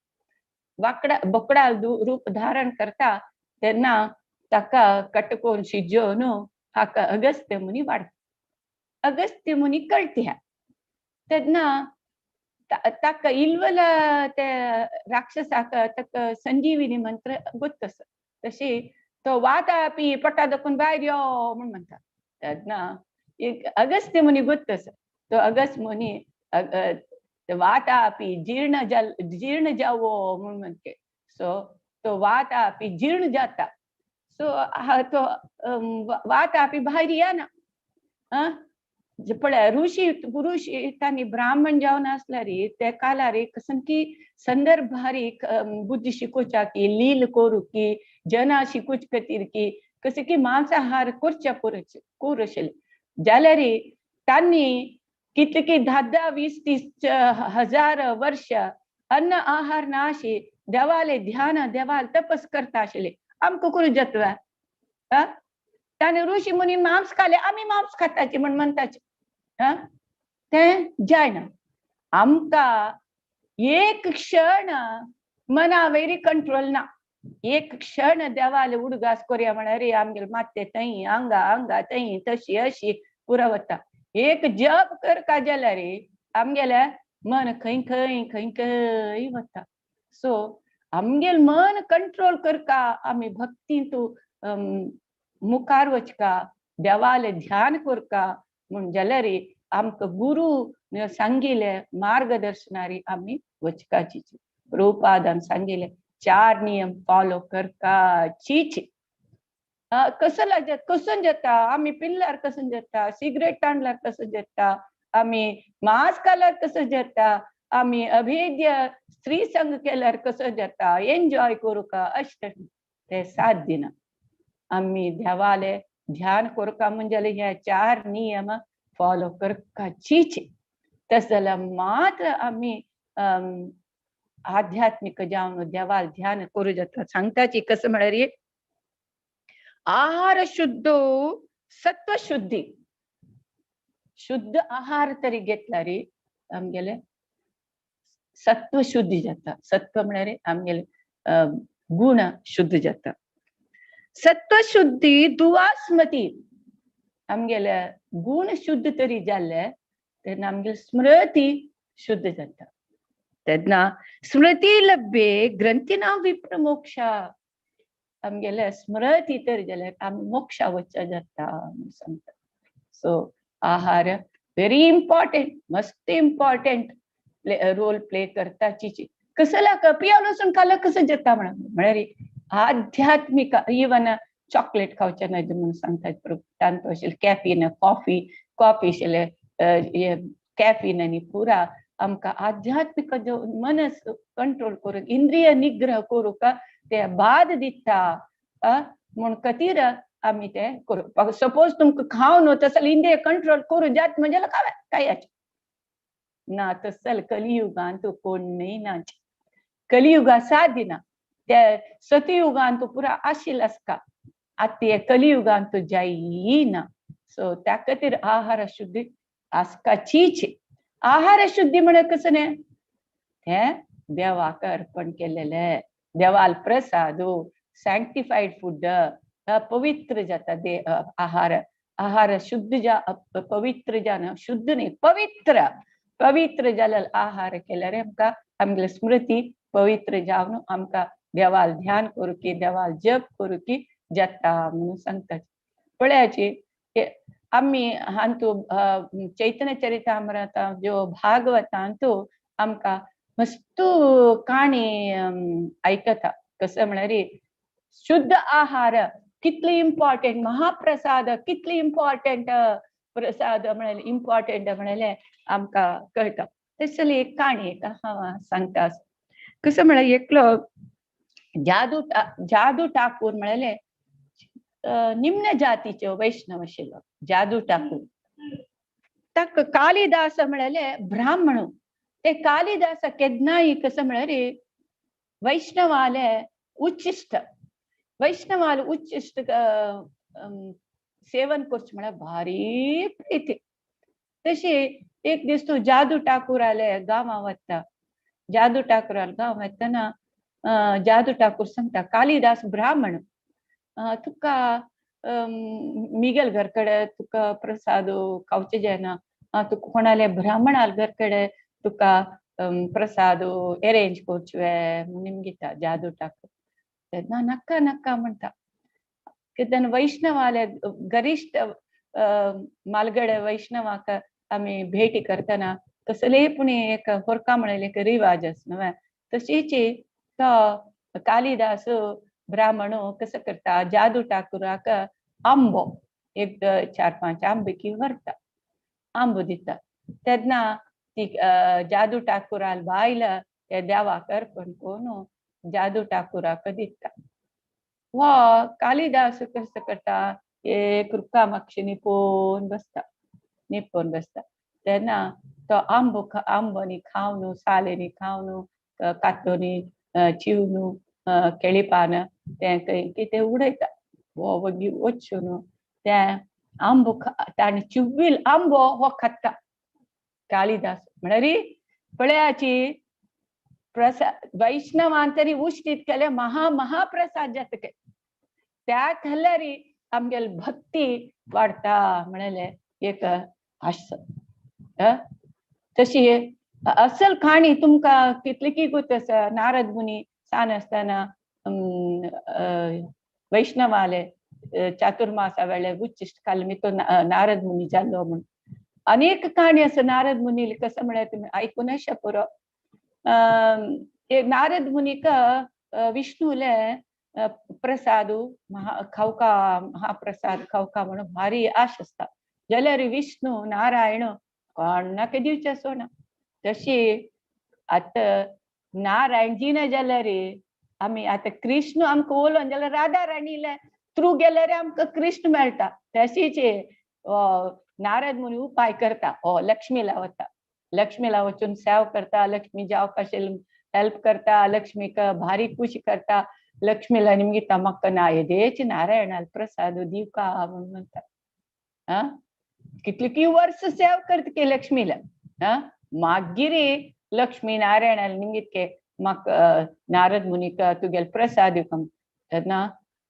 वाकडा बोकडाल रूप धारण करता तेन्ना ताका कटकोन शिजोवन हाका अगस्त्य मुनी वाडटा. अगस्त्य मुनी कळटा तेन्ना ताका इल्वला ते राक्षसाक ताका संजीविनी मंत्र गोत्त. तशी तो वातापी पट्टा दाखोवन भायर यो म्हूण म्हणटा. तेन्ना एक अगस्त्य मुनी गोत्त. तो अगस्त मुनी वातापी जीर्ण जल जीर्ण जावो म्हूण म्हणटे. सो तो वातापी जीर्ण जाता. सो तो वातापी भायर येना. पळय ऋषी ऋषी तांणी ब्राह्मण जावन आसल्यार ते कालार सामकी संदर्भारी बुद्धी शिकोवच्या की लील करूं की जना शिकोवचे खातीर की कशें की मांसाहार करच्या करूं आशिल्लें. जाल्यार तांणी कितले की 10-10, 20-30 हजार वर्ष अन्न आहार नाशी देवाले ध्यान देवाल तपस करता आशिल्ले. आमकां करूं जाता? ताणें ऋषी मुनी मांस खाले आमी मांस खाताची म्हण म्हणटाचे. तें जायना. आमकां एक क्षण मना वयरी कंट्रोल ना. एक क्षण देवाले उडगास कोरया म्हळ्यार आमगेले मात्ते थंय हांगा हांगा थंय तशी अशी पुरो वता. एक जप करका जाल्यार आमगेलें मन खंय खंय खंय खंय वता. सो आमगेलें मन कंट्रोल करका आमी भक्तींतू मुखार वचका देवाले ध्यान करका म्हूण जाल्यार आमकां गुरू सांगिल्ले मार्गदर्शनारी आमी वचकाची. प्रभुपादान सांगिल्ले 4 नियम फॉलो करकाचीच. कसं कसं जाता आमी पिल्लार कसं जाता, सिगरेट तांडल्यार कसं जाता, आमी मांस खाल्यार कसं जाता, आमी अभेद्य स्त्री संग केल्यार कसं जाता, एन्जॉय करूं का अशें ते साथ दिना. आमी देवाले ध्यान करका म्हणजे हे 4 नियम फॉलो करकाचीच. तस जाल्यार मात्र आमी आध्यात्मिक जावन देवाल ध्यान करूं जाता. सांगताची कसं म्हळ्यार आहार शुद्ध सत्व शुद्धी, शुद्ध आहार तरी घेतला रे आमगेले सत्व शुद्धी जाता. सत्व म्हळ्यार आमगेले गुण शुद्ध जाता. सत्वशुद्धी दुवास्मती, आमगेले गुण शुद्ध तरी जाल्ले तेन्ना आमगेले स्मृती शुद्ध जाता. तेन्ना स्मृती लभ्ये ग्रंथीना विप्रमोक्षा, आमगेले स्मृती तर जाल्यार आमी मोक्षा वच्चा जाता सांगता. सो आहार व्हेरी इम्पॉर्टंट, मस्त इम्पॉर्टंट रोल प्ले करता. चिची कसला पियाव लसूण खाल्लं कसं जाता म्हळ्यार आध्यात्मिक इवन चॉकलेट खावचें न्हय म्हणून सांगतात. तांतू आशिल्लें कॅफीन, कॉफी, कॉफी आशिल्लें कॅफीन आनी पुरा आमकां आध्यात्मिक मनस कंट्रोल करूंक, इंद्रिय निग्रह करूंक ते बाद दिता म्हूण खातीर आमी ते करूं. सपोज तुमकां खावन तसो जाल्यार इंद्रिय कंट्रोल करूं जात म्हणजे खाव्या कांयच ना. तसो कलियुगांत कोण न्हय ना, कलियुगा साथ दिना. ते सतयुगांत पुरा आशिल्लें आसता, आतां हे कलियुगांत जायना. सो त्या खातीर आहार शुद्धी आसकाचीच. आहार शुद्धी म्हळ्यार कसं न्ही, हें देवाक अर्पण केलेलें, देवाल प्रसाद, सँक्टिफाईड फूड, पवित्र जाता दे आहार. आहार शुद्ध जा पवित्र जाना, शुद्ध न्ही पवित्र, पवित्र जाल्यार आहार केल्यार आमकां आमगेली स्मृती पवित्र जावन आमकां देवाल ध्यान करूं की देवाल जप करूं की जाता म्हणून सांगता. पळयाची आमी हांतू चैतन्य चरितामृत ज्यो भागवतांतू आमकां मस्त काणी आयकता. कसं म्हळ्यार शुद्ध आहार कितली इम्पॉर्टंट, महाप्रसाद कितली इम्पॉर्टंट, प्रसाद म्हळ्यार इम्पॉर्टंट म्हळ्यार आमकां कळटा. तशें एक काणी एक हांव सांगता. कसं म्हळ्यार एकलो जादू जादू ठाकूर म्हळ्यार निम्न जातीचे वैष्णव आशिल्लो जादू ठाकूर. ताका कालिदास म्हळ्यार ब्राह्मण. ते कालिदास केन्नाय कसं म्हळ्यार वैष्णवाले उच्चिश्ट, वैष्णवाले उच्चिश्ट सेवन करचें म्हळ्यार भारी प्रीती. तशी एक दीस तूं जादू ठाकूराले गांवां वता. जादू ठाकूराले गांव वतना जादू ठाकूर सांगता, कालिदास ब्राह्मण, तुका मिगेल घर कडेन तुका प्रसाद खावचें जायना, तुका कोणाले ब्राह्मणाल घर कडेन तुका प्रसाद अरेंज करचें म्हणून निमगिता जादू ठाकूर. तेन्ना नाका नाका म्हणटा. तेन्ना वैष्णवाले गरिश्ठ मालगडे वैष्णवाक आमी भेटी करतना कसलेय पूण एक होरका म्हळ्यार एक रिवाज आसा न्हय, तशीच तो कालिदास ब्राह्मण कसो करता, जादू ठाकूराक आंबो एक 4-5 आंबे की व्हरता, आंबो दिता. तेन्ना ती जादू ठाकूराल बायल ते देवाक अर्पण करून जादू ठाकूराक दिता. वा कालिदास कसो करता, एक रुखा मातशें निपोवन बसता, निपोवन बसता. तेन्ना तो आंबो आंबोनी खावन, सालेनी खावन, कातोनी चिवनू, केळीपान तें कितें उडयता. हो वगी वचून तें आंबो ताणें चिव्वील आंबो हो खाता कालिदास. म्हळ्यार पळयाची प्रसाद वैष्णवान तरी उश्टीत केले महा महाप्रसाद जाता. त्या खाल्यार आमगेली भक्ती वाडटा म्हळ्यार एक आस. तशी असल काणी तुमकां कितली की गोत आसा. नारद मुनी सान आसतना वैष्णवाले चातुर्मासा वेळे उच्चिश्ट खाल्ले मी तो नारद मुनी जाल्लो म्हूण अनेक काणी आसा. नारद मुनी कसं म्हळ्यार तुमी आयकून पुरो. नारद मुनीक विष्णुले प्रसाद खावका, महाप्रसाद खावका म्हणून भारी आश आसता. जाल्यार विष्णु नारायण कोणाक दिवचें आसना. तशी आतां नारायण दिना जाल्यार आमी आतां कृष्ण आमकां उलोवन जाल्यार राधा राणीले थ्रू गेल्यार आमकां कृष्ण मेळटा. तशीच नारद मुनी उपाय करता, हो लक्ष्मीला वता, लक्ष्मीला वचून सेव करता, लक्ष्मी जावपाक हेल्प करता, लक्ष्मीक भारी खुशी करता. लक्ष्मीला निमगिता म्हाका ना येदेच नारायणाल प्रसाद दिवका म्हणून म्हणटा. आं कितली की वर्स सेव करता की लक्ष्मीला. आं मागीर लक्ष्मी नारायणाल निमगित के म्हाका नारद मुनीक तुगेले प्रसाद दिवका. तेन्ना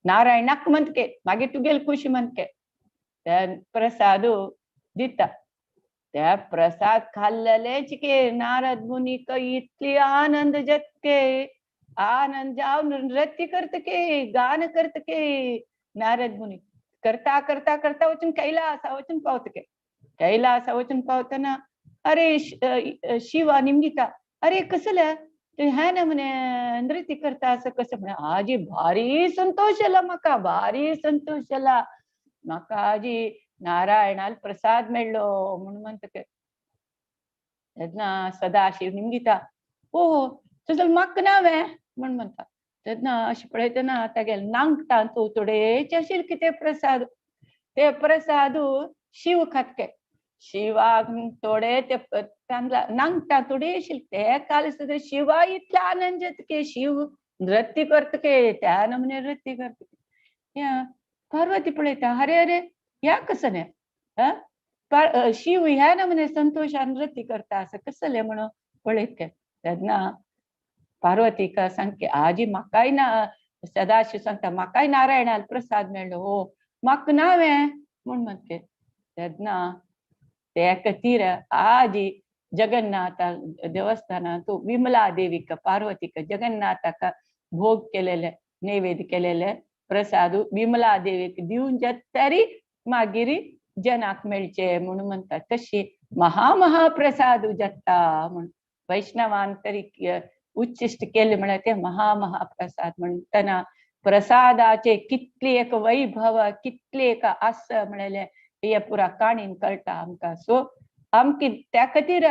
नारायणाक म्हणके मागीर तुगेली खुशी म्हणके त्या प्रसाद दिता. त्या प्रसाद खाल्लेले चिके नारद मुनीक इतली आनंद जतके, आनंद जावन नृत्य करतके, गान करतके. नारद मुनी करता करता करता वचून कैलासा वचून पावतके. कैलासा वचून पावतना अरे शिवा निमगिता, अरे कसले ते ह्या ना म्हणे नृत्य करता असं कसं म्हणे. आजी भारी संतोष जाला म्हाका, भारी संतोष जाला म्हाका, आजी नारायणाल प्रसाद मेळ्ळो म्हणून म्हणटा. तेन्ना सदाशिव निमगिता, ओ तसो म्हाका ना वे म्हण म्हणटा. तेन्ना अशें पळयतना तागेले नांगटान तो थोडेचे आशिल्ले कितें प्रसाद, ते प्रसाद शिव खातके. शिवाक थोडे ते नांगटा थोडे आशिल्ले ते काल सुद्दां शिवा इतले आनंद जातके, शिव नृत्य करतके, त्या नमुने नृत्य करतके. पार्वती पळयता, अरे अरे ह्या कसं न्ही शिव ह्या नमुने संतोषान नृत्य करता असं कसलें म्हणून पळयत. तेन्ना पार्वतीका सांगके आजी म्हाकाय ना, सदाशिव सांगता म्हाकाय नारायणाल प्रसाद मेळ्ळो, हो म्हाका ना वे म्हूण म्हणटे. तेन्ना ते खातीर आजी जगन्नाथ देवस्थानांत विमला देवीक पार्वतीक जगन्नाथाक भोग केलेले, नैवेद्य केलेले प्रसाद विमला देवीक दिवन जात तरी मागीर जनाक मेळचे म्हणून म्हणटा. तशी महामहाप्रसाद जाता म्हण वैष्णवान तरी उच्चिष्ट केले म्हळ्यार ते महामहाप्रसाद म्हणटना प्रसादाचे कितली एक वैभव, कितली एक आस म्हणलें हे पुरा काणीन कळटा आमकां. सो आमकी त्या खातीर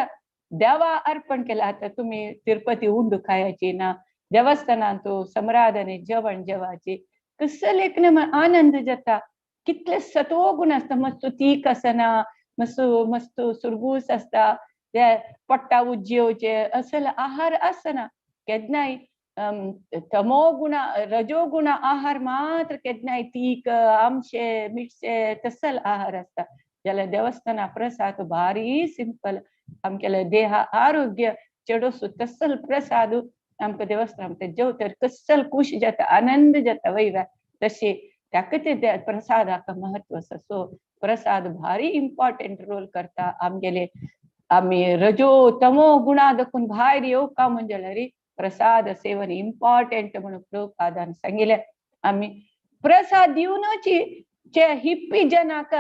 देवा अर्पण केला. आतां तुमी तिरुपती उंडू खायाची ना, देवस्थानांत समराधने जेवण जेवाची, कसले एक आनंद जाता. कितले सत्व गुण आसता, मस्त तीख आसना, मस्त मस्त सुरबूस आसता, ते पट्टा उज्जेवचे असले आहार आसना. केन्नाय तमो गुण रजो गुण आहार मात्र केन्नाय तीख आमशे मिरशे तसल आहार आसता. जाल्यार देवस्थाना प्रसाद भारी सिंपल, आमगेले देहा आरोग्य चेडोसो तसल प्रसाद आमकां देवस्थान जेवतर कसल खुश जाता, आनंद जाता वयव्या. तशी ताका ते प्रसादाक महत्व आसा. सो प्रसाद भारी इम्पॉर्टंट रोल करता आमगेले. आमी रजो तमो गुणा दाखून भायर येवका म्हणजे जाल्यार प्रसाद सेवन इम्पॉर्टंट म्हणून प्रभुपादान सांगिल्लें. आमी प्रसाद दिवनच जे हिप्पी जनाक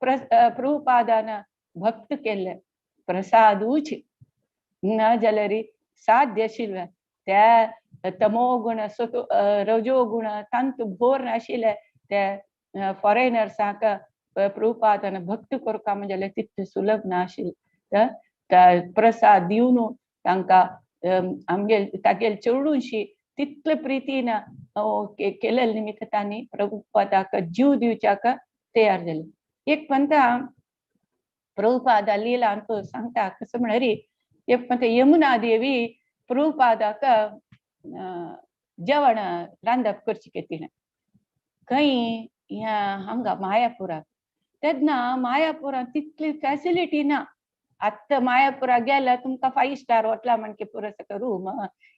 प्रभुपादान भक्त केल्ले, प्रसादूच ना जाल्यार साध्य आशिल्लें. त्या तमो गुण सतो रजो गुण तांतू भोर नाशिल्ले ते फॉरेनर्सांक प्रभुपादान भक्त करपा म्हणजे जाल्यार तितलें सुलभ नाशिल्लें. प्रसाद दिवन तांकां आमगेल तागेल चेडूंशी तितले प्रितीन केलेले निमित्त तांणी प्रभुपादाक जीव दिवच्याक तयार जाले. एक पंता प्रभुपादा लिला सांगता कसं म्हळ्यार एक पंता यमुना देवी प्रभुपादाक जेवण रांदप करची के तिणें खंय ह्या हांगा मायापुराक. तेन्ना मायापुरांत तितली फॅसिलिटी ना. आत्तां मायापुराक गेल्यार तुमकां 5 स्टार हॉटेला म्हणके पुरो सगळो रूम,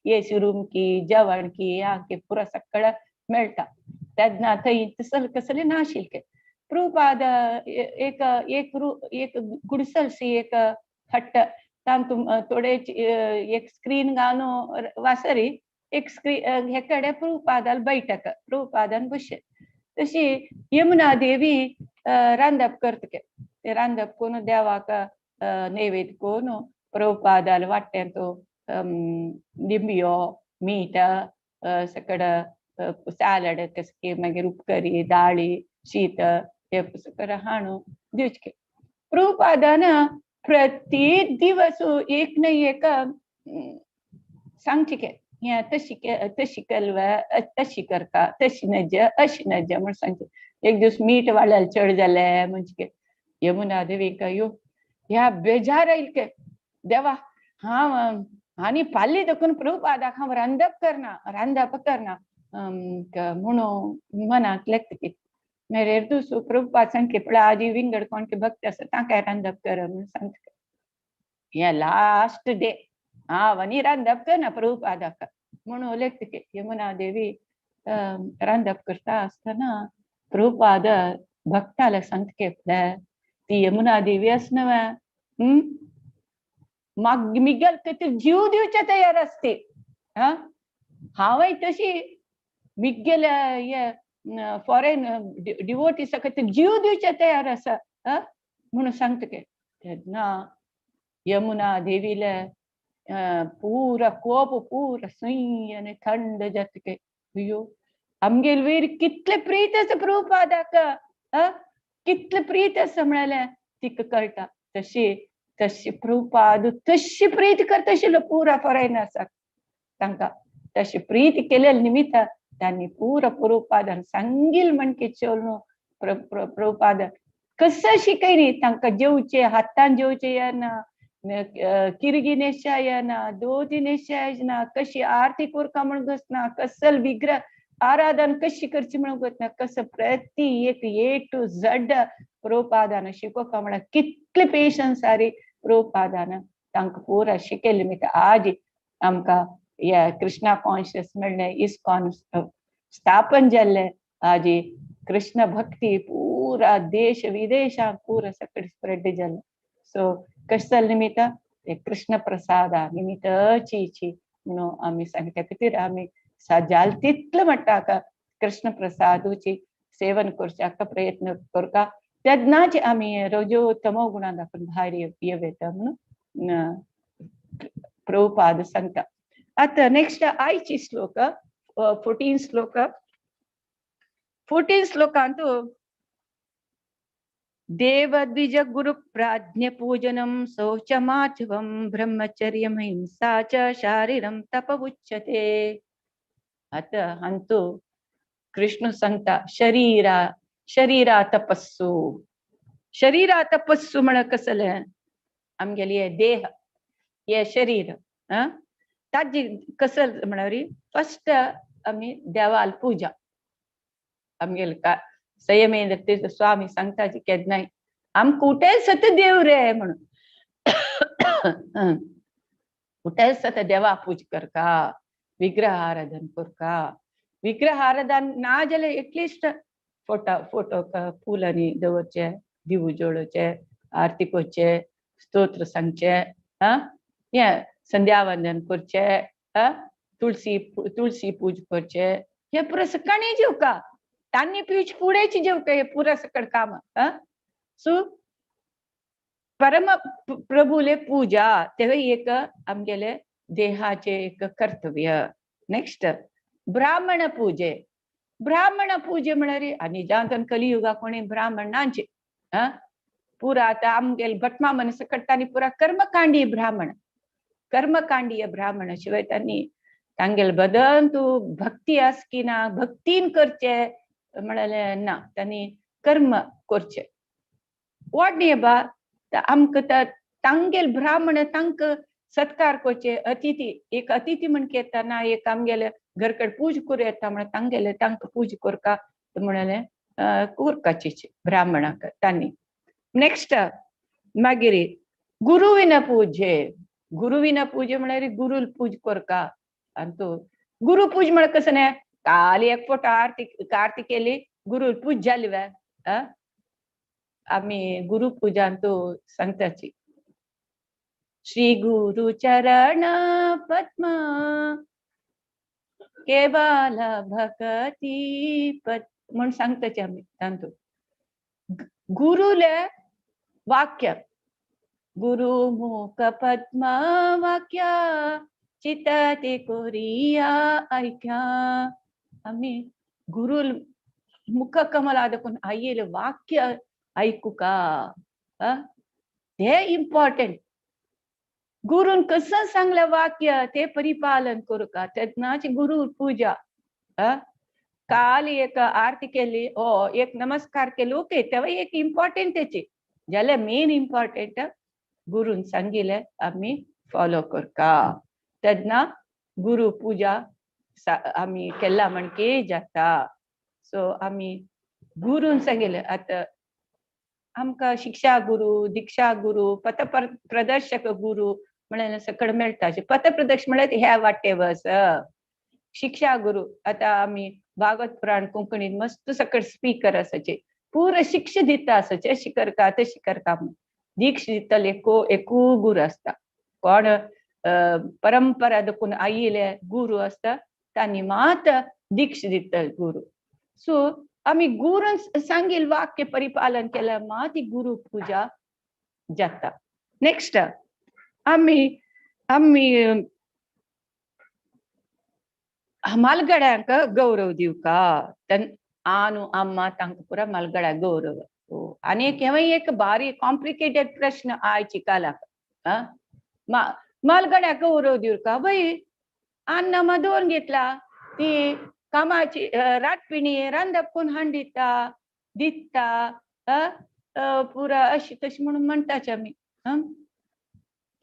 एसी रूम की जेवण की ह्या की पुरो सगळें मेळटा. तेन्ना थंय तसले कसलें नाशिल्लें. प्रभुपाद एक एक एक गुडसलशी एक हट्ट तातूंत थोडे एक स्क्रीन घालून वासरी एक स्क्रीन हे कडेन प्रभुपादाल बैठक प्रभुपादान बशे. तशी यमुना देवी रांदप करता, ते रांदप करून देवाक नैवेद्य करून प्रभुपादाल वाट्टें तो लिंबियो मीठ सगळं सॅलड कसके मागीर उपकरी दाळी शीत हे सगळं हाणून दिवचें. प्रभुपादान प्रति दिवस एक ना एक सांगचें हें तशी तशी केलवे तशी करता तशी नज अशी नज म्हण सांगचें. एक दीस मीठ वाडल्यार चड जालें म्हणजे यमुना देवीक यो ह्या बेजार आयले देवा हांव आनी पाल्ली देखून प्रभुपादाक हांव रांदप करना रांदप करना म्हणून मनांत लेगता. मागीर दुसरो प्रभुपाद सांगके पळय आजी विंगड कोणके भक्त आसा तांकां रांदप कर म्हणून सांगता. हें लास्ट डे हांव आनी रांदप करना प्रभुपादाक म्हणून लेगता. यमुना देवी रांदप करता आसतना प्रभुपाद भक्ताला सांगता केपले ती यमुना देवी आस न्हय मिगल खातीर जीव दिवचे तयार आसते. हा हांवय तशी मिगेल्या हे फॉरेन डिवोटीसा खातीर जीव दिवचे तयार आसा म्हणून सांगता के. तेन्ना यमुना देवीले पुरा कोप पुरा सुय आनी थंड जाता के. अय्यो आमगेल वयर कितले प्रीत आसा प्रभुपादाक, कितले प्रीत आसा म्हळ्यार तिका कळटा. तशी तशी प्रभुपाद तशी प्रीत करता आशिल्लो पुरा फॉरेनर्साक तांकां. तशी प्रीत केलेले निमित्त तांणी पुरा प्रभुपादान सांगील म्हणके चोल प्रभुपाद कसं शिकयनी तांकां जेवचे हातान जेवचे येना, किरगी नेशा येना, दोती नेशा येना, कशी आरती कोरका म्हण गोतना, कसल विग्रह आराधन कशी करची म्हणून गोतना, कसं प्रति एक ए टू झड प्रभुपादान शिकोवका म्हळ्यार कितले पेशन्स आरी प्रभुपादान तांकां पुरा शिकयले निमित्त आज आमकां ह्या कृष्णा कॉन्शियस मेळ्ळें, इस्कॉन स्थापन जाल्लें. आज कृष्ण भक्ती पुरा देश विदेशांत पुरा सगळें स्प्रेड जालें. सो कशें निमित्त ते कृष्ण प्रसादा निमित्तची म्हणून आमी सांगता खातीर आमी जाल तितलें म्हणटा कृष्ण प्रसादूची सेवन करच्याक प्रयत्न करता. तेन्नाच आमी रजो तमो गुणा दाखोवन भायर येता म्हणून प्रभुपाद सांगता. आतां नेक्स्ट आयची श्लोक 14 श्लोक. 14 श्लोकांतु देवद्विज गुरु प्राज्ञ पूजनं शौचमार्जवं ब्रह्मचर्यं हिंसा च शारीरं तप उच्यते. आतां हांतू कृष्ण सांगता शरीरा शरीरा तपस्सु. शरीरा तपस्सु म्हळ्यार कसलें आमगेली हे देह हे शरीर ताजी कसल म्हळ्यार फर्स्ट आमी देवाल पूजा आमगेले का संयमेंद्र तीर्थ स्वामी सांगता केन्नाय आम कुठे सत देव रे म्हणून कुठे सत देवा पूज करका, विग्रह आराधन करका. विग्रह आराधन ना जाल्यार एटलिस्ट फोटो फोटो फुलांनी दवरचे, दिवू जोडोवचे, आरती करचे, स्तोत्र सांगचे, हें संध्यावंदन करचे, तुळसी तुळसी पूज करचे. हे पुरा सकाळी जेवका तांनी पिवची पुडेची जेवका हे पुरा सकळ काम. सो परम प्रभुले पूजा तेवय एक आमगेले देहाचे एक कर्तव्य. नेक्स्ट ब्राह्मण पूजे. ब्राह्मण पूजे म्हळ्यार आनी जावन कलियुगा कोणी ब्राह्मण नाचे पुरा आतां आमगेले भटमा मनस कडटा पुरा कर्मकांडी ब्राह्मण, कर्मकांडीय ब्राह्मण शिवाय तांणी तांगेले बदन तूं भक्ती आस की ना भक्तीन करचे म्हळ्यार ना, तांणी कर्म करचे. वाडणी बा आमकां तांगेल ब्राह्मण तांकां सत्कार करचे. अतिथी एक अतिथी म्हण येता ना एक आमगेले घरकड पूज करूं येता म्हण तांगेले तांकां पूज करका म्हणलें कोरकाची ब्राह्मणाक तांणी. नेक्स्ट मागीर गुरुविन पूजे. गुरुविन पूजे म्हळ्यार गुरुल पूज करका. आनी तो गुरु पूज म्हळ्यार कसं न्ही काल एक फोटो आरती आरती केली गुरु पूज जाली वे. आमी गुरु पूजान तो सांगताची श्री गुरु चरण पद्म केवल भक्ती पद म्हण सांगताची आमी तांतू गुरुले वाक्य गुरु मुख पद्म वाक्य चितते कोरिया ऐक्या. आमी गुरु मुख कमला देखून आयिल्लें वाक्य ऐकूका ते इम्पॉर्टंट. गुरून कसं सांगलें वाक्य ते परिपालन करूका तेन्नाच गुरु पूजा. काल एक आरती केली ओ एक नमस्कार केलो ओके तेव्हा एक इम्पॉर्टंट त्याची जाल्यार मेन इम्पॉर्टंट गुरून सांगिल्लें आमी फॉलो करका तेन्ना गुरु पूजा आमी केला म्हणके जाता. सो आमी गुरून सांगिल्लें आतां आमकां शिक्षा गुरु दीक्षा गुरु पथ प्रदर्शक गुरु म्हळ्यार सकळ मेळटा. पथ प्रदर्शक म्हळ्यार ह्या वाटे वच. शिक्षा गुरु आतां आमी भागवत पुराण कोंकणीन मस्त सकट स्पीकर आसाचे, पुरो शिक्षा दिता आसाचे, अशी करका तशी करका म्हणून दीक्ष दितले एकू गुरू आसता. कोण परंपरा देखून आयिल्ले गुरू आसता तांणी मात दीक्ष दितले गुरू. सो आमी गुरून सांगील वाक्य परिपालन केल्यार मात ती गुरू पूजा जाता. नेक्स्ट आमी आमी मालगड्यांक गौरव दिवका. आनु अम्मा तांकां पुरा मालगड्या गौरव. आनी एक हेंवूय एक बारीक कॉम्प्लिकेटेड प्रश्न आयची कालाक. मालगड्या गौरव दिवका वय अन्न मदोवन घेतला ती कामाची रातपिणी रांदप कोण हाण दिता दिता पुरा अशी तशी म्हणून म्हणटाचे आमी.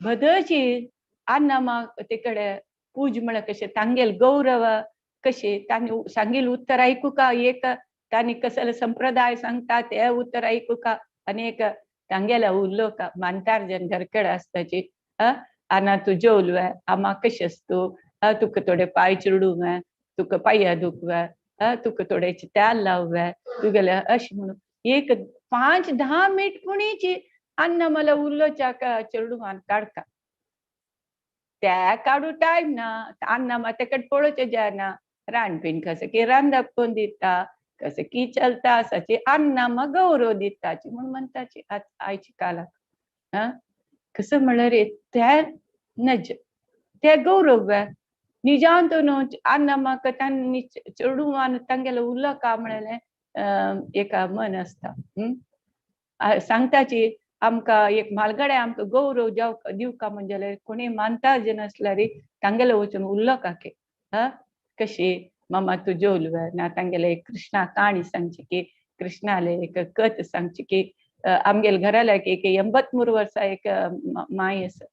बदची अन्न तिकडे पूज म्हळ्यार कशें तांगेल गौरव कशें तांणी सांगील उत्तर आयकू का, एक तांणी कसले संप्रदाय सांगता ते उत्तर आयकू का, आनी एक तांगेले उलोवका मानतार जन घरकडे आसताची. आना तूं जेवलो आमा कशें आसतू, तुका थोडे पांय चिरडूं, तुका पांया दुखवे, तुका थोडे तेल लाववे तुगेले अशें म्हणून एक 5-10 मिनट पुणीची अन्न मला उलोवच्या चेडूंक काडका. त्या काडू टायम ना, अन्न मा तेकडे पळोवचें जायना, रांदपीण कसं की रांदप कोण दिता कसं की चलता आसाची अन्न मा गौरव दिताची म्हूण म्हणटाची आयची कालाक. कसं म्हणल्यार त्या नज ते गौरव निजांत न्हू अन्न म्हाका तांणी चेडूं तांगेलें उलोवका म्हणलें एका मन आसता. सांगताची आमकां एक म्हालगडे आमकां गौरव दिवका म्हणजे जाल्यार कोणी मानता जे नासल्यार तांगेले वचून उलोवका की कशी मामा तूं जेवलो ना, तांगेले एक कृष्णा काणी सांगची की कृष्णाले एक कथ सांगची की आमगेले घराला एक 83 वर्सां एक माय आसा.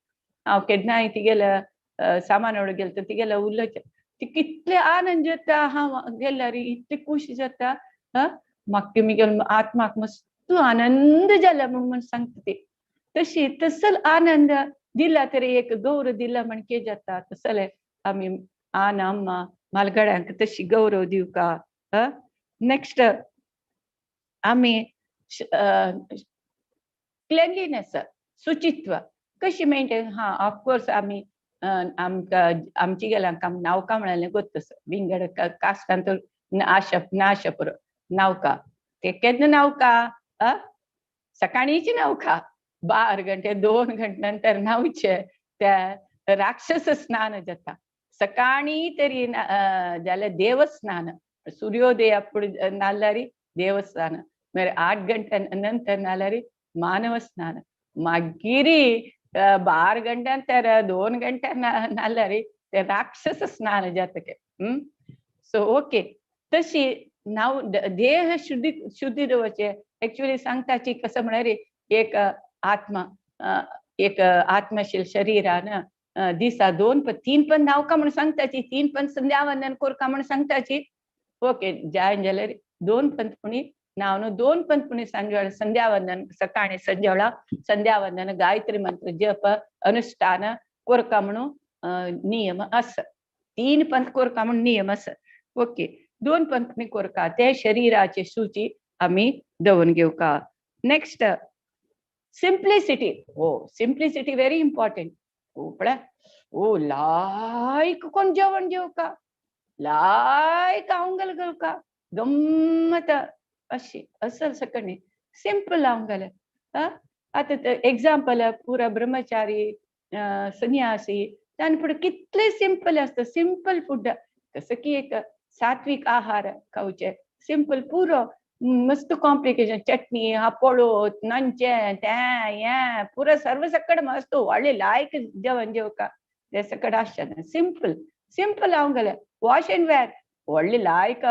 हांव केन्नाय तिगेल्या सामान हाडूंक गेलें तर तिगेले उलोवचें ती कितले आनंद जाता, हांव गेल्यार इतली खुश जाता. म्हाका मुगेले आत्माक मस्त आनंद जाला म्हूण सांगता ती. तशी तसल आनंद दिला तरी एक गौरव दिला म्हण कितें जाता. तसले आमी आन अम्मा म्हालगड्यांक तशी गौरव दिवका. नेक्स्ट आमी क्लेनलीनेस शुचित्व कशी मेंटेन. हा ऑफकोर्स आमी आमकां आमची गेल्यांक आमी नावका म्हणलें गोत्तस विंगड कास्टांत आशप नाशप पुरो नावका ते केन्ना नावका सकाळीची नावका 12 घंटे 2 घंटे नंतर न्हावचे त्या राक्षस स्नान जाता. सकाळी तरी जाल्यार देवस्नान सूर्योदया फुडें न्हाल्यार देवस्नान, मागीर 8 घंटे नंतर न्हाल्यार मानव स्नान, मागीर 12 घंट्यां 2 घंटे न्हाल्यार ते राक्षस स्नान जाता. सो ओके तशी नाव देह शुद्धी शुद्धी दवरचे. एक्चुअली सांगताची कसं म्हळ्यार एक आत्मा एक आत्मशील शरीरान दिसा 2 पण 3 पण नावका म्हणून सांगताची, 3 पण संध्यावंदन कोरका म्हणून सांगताची. ओके जायन जाल्यार 2 पण पुणी नाव 2 पण पुणी सांजवेळा संध्यावंदन सकाळी संजेवेळा संध्यावंदन गायत्री मंत्र जप अनुष्ठान कोरका म्हणून नियम आसा. 3 पंथ कोरका म्हणून नियम आसा. ओके 2 पंथ कोरका ते शरीराचे सूची आमी दवरून घेवका. Next simplicity. हो सिम्प्लिसिटी व्हेरी इम्पॉर्टंट. ओ पळय ओ लायक कोण जेवण जेवका लायक आंगल घेवका गम्मत अशी असल सकणी सिंपल आंगल. आतां एग्जाम्पल पुरा ब्रह्मचारी संन्यासी तांणी फुडें कितले सिंपल आसता. सिंपल फूड कसं की एक सात्विक आहार खावचे सिंपल पुरो मस्त कॉम्प्लिकेशन चटणी हापोळो नंचें तें हें पुरो सर्व सकड मस्त व्हडलें लायक जेवण जेवका तें सकड आसचें. सिंपल सिंपल हांव गेलें वॉश एंड वेर व्हडलें लायक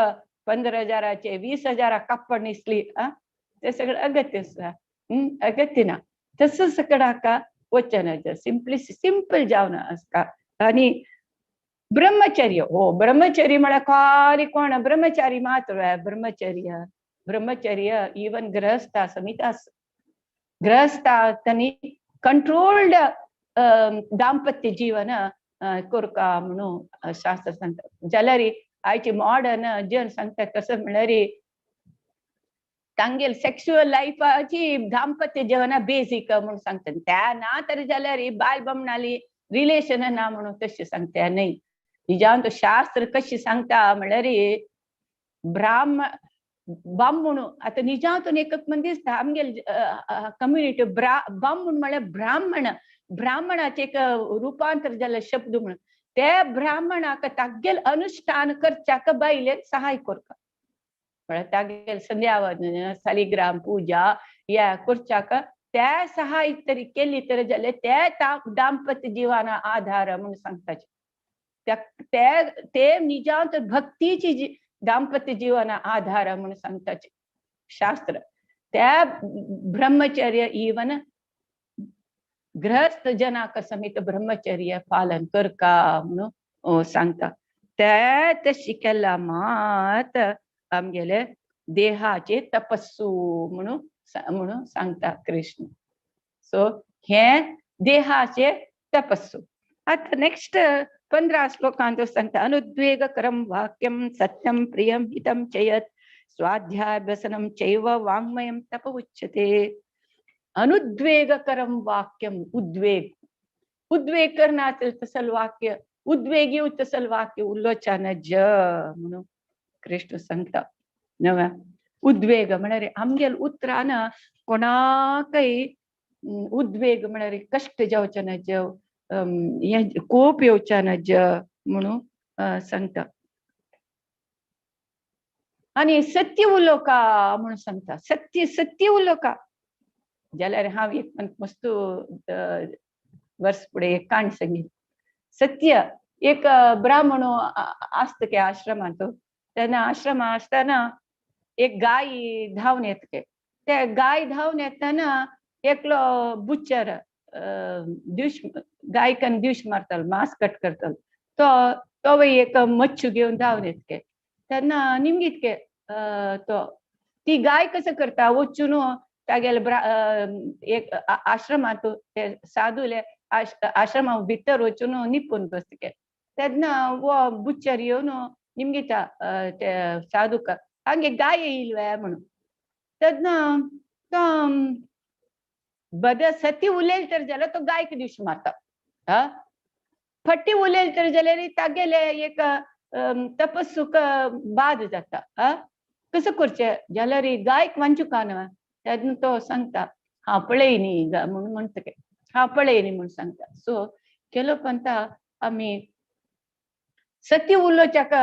15,000 20,000 कापड न्हेसली तें सगळें अगत्य आसा अगत्य ना. तसं सकड हाका वचना सिंपली सिंपल जावन आसता. आनी ब्रह्मचर्य. हो ब्रह्मचर्य म्हळ्यार खाली कोण ब्रह्मचारी मात्र ब्रह्मचर्य ब्रह्मचर्य इवन गृहस्थ समिता गृहस्थ तांणी कंट्रोल्ड दाम्पत्य जीवन कोरका म्हणून शास्त्र सांगता. जाल्यार आयचे मॉडर्न जन सांगता कसं म्हणल्यार तांगेल सेक्शुअल लायफाची दाम्पत्य जीवन बेसीक म्हणून सांगता. त्या ना तरी जाल्यार बायल बामणाली रिलेशन ना म्हणून तशें सांगता न्हय. निजान तो शास्त्र कशी सांगता म्हणल्यार ब्राह्मण बामण आतां निजांतून एक मन दिसता आमगेल कम्युनिटी बामण म्हळ्यार ब्राह्मण, ब्राह्मणाचें एक रुपांतर जाल्ले शब्द म्हणून ते ब्राह्मणाक तागेल अनुष्ठान करच्याक बायलेन सहाय करता. म्हळ्यार तागेल संध्यावंदन सालिग्राम पूजा ह्या करच्याक त्या सहाय तरी केली तर जाल्यार ते दाम्पत्य जीवना आधार म्हणून सांगताचे. ते निजांत भक्तीची दाम्पत्य जीवन आधार म्हणून सांगताचे शास्त्र. त्या ब्रह्मचर्य इवन गृहस्थ जनाक समेत ब्रह्मचर्य पालन कर का म्हणून सांगता. त्या तशी केला मात आमगेले देहाचे तपस्सू म्हणून म्हणून सांगता कृष्ण. सो हे देहाचे तपस्सू. आता नेक्स्ट 15 श्लोकांत सांगता अनुद्वेगकरं वाक्यं सत्यं प्रियं हितं चयत् स्वाध्यायव्यसनं चैव वाङ्मयं तप उच्यते. अनुद्वेगकरं वाक्यं, उद्वेग उद्वेग करना तसल वाक्य, उद्वेग येऊ तसल वाक्य उलोवच्या ज म्हणून कृष्ण सांगता. नव्या उद्वेग म्हळ्यार आमगेल उतरान कोणाकय उद्वेग म्हळ्यार कश्ट जावचे ना जेव, कोप येवच्या ना ज म्हणून सांगता. आनी सत्य उलोवका म्हणून सांगता. सत्य सत्य उलोवका जाल्यार हांव एक मस्त वर्स फुडें एक काणी सांगीन. सत्य एक ब्राह्मण आसता के आश्रमांत, तेन्ना आश्रमा आसतना एक गाय धांवन येता. ते गाय धांवन येतना एकलो बुचर दिवश गायकान दिवश मारतालो, मांस कट करतालो, तो तो एक मच्छू घेवन धांवन येता. तेन्ना निमगीत के तो ती गाय कसं करता वचून तागेले एक आश्रमांत ते साधुले आश्रमा भितर वचून निपून बसता. तेन्ना वो बुचर येवन निमगिता ते साधूक हांगे गाय येयल्वे म्हणून. तेन्ना तो बद सती उलयल तर जाल्यार तो गायक दिवशी मारता. हा फटी उलयल तर जाल्यार तागेले एक तपस्सूक बाद जाता. हा कसं करचें जाल्यार गायक वांचूका न्हय. तेन्ना तो सांगता हांव पळय न्ही म्हणून म्हणटा, हांव पळय न्ही म्हणून सांगता. सो केलो पंता आमी सत्य उलोवच्याक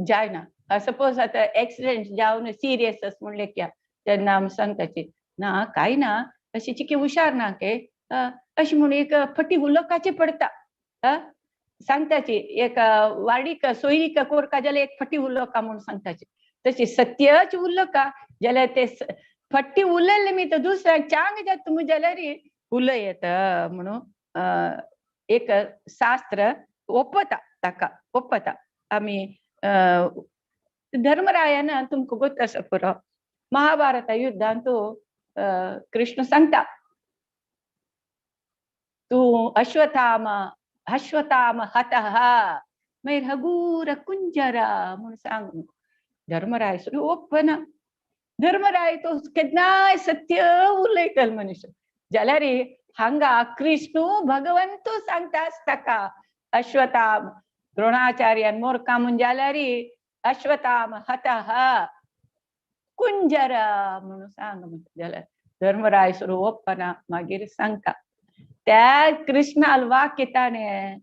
जायना. सपोज आतां एक्सिडेंट जावन सिरियस आसा म्हणलें क्या तेन्ना आमी सांगताची ना कांय ना अशी चिकी हुशार ना के अशी म्हणून एक फटी उलोवपाची पडटा. सांगताची एक वाडीक सोयरीक कोरका जाल्यार एक फटी उलोवका म्हणून सांगताची. तशी सत्यच उलोवका जाल्यार ते फटी उलयले मी तर दुसऱ्यांक चांग जाता तुमी जाल्यार उलय येता म्हणून एक शास्त्र ओपता ताका ओपता. आमी धर्मरायान तुमकां गोत आसा पुरो महाभारत युद्धांत कृष्ण सांगता तूं अश्वत्थाम अश्वत्थाम हतः मागीर हगूर कुंजरा म्हणून सांग. धर्मराय सुद्दां ओपना. धर्मराय तो केन्नाय सत्य उलयतलो मनुष्य जाल्यार हांगा कृष्ण भगवंत सांगता ताका अश्वत्थाम द्रोणाचार्यान मोरका म्हूण जाल्यार अश्वत्थाम हतः कुंजरा म्हणून सांग जाल्यार धर्मराय सुरू ओपना. मागीर सांगता त्या कृष्णाल वाक्य ताणें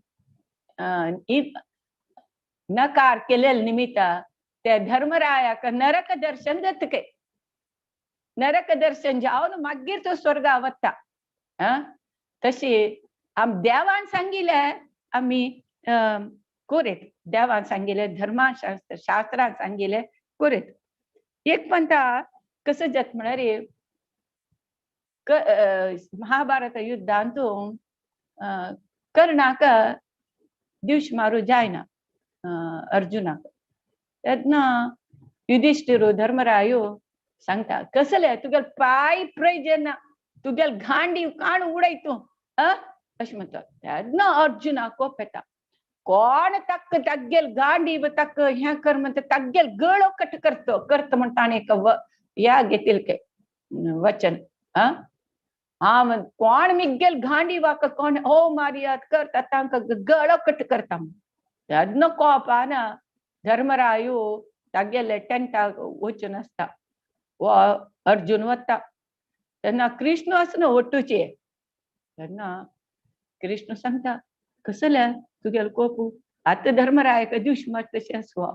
नकार केलेले निमित्त त्या धर्मरायाक नरक दर्शन जाता. नरक दर्शन जावन मागीर तो स्वर्गा वता. तशी आम देवान सांगिल्लें आमी कोरेत, देवान सांगिल्लें धर्मा शास्त्र शास्त्रान सांगिल्लें कोरेत. एक पंता कसं जाता म्हळ्यार महाभारत युद्धांत कर्णाक दिवश मारू जायना अर्जुनाक. तेन्ना युधिष्ठिर धर्मरायो सांगता कसले तुगेले पांय प्रयोजन ना, तुगेले गांडी काण उडय तूं अशें म्हणटा. तेन्ना अर्जुनाक कोप येता. कोण तक्क तग्गेल गांडी तक्क ह्या कर म्हणते तग्गेल गळो कट करतो करत म्हणता एक या घेतील के वचन. हा हा कोण मिग्गेल गांडी वाक कोण ओ मारियात करता तांकां गळो कट करता. तेन्ना कोपान धर्मरायो तागेले टेंटाक वचून आसता. वो अर्जुन वता तेन्ना कृष्ण आसना ओटूचे. तेन्ना कृष्ण सांगता कसले तुगेलो कोपू आतां धर्मरायाक दिवशी मात तशें आसो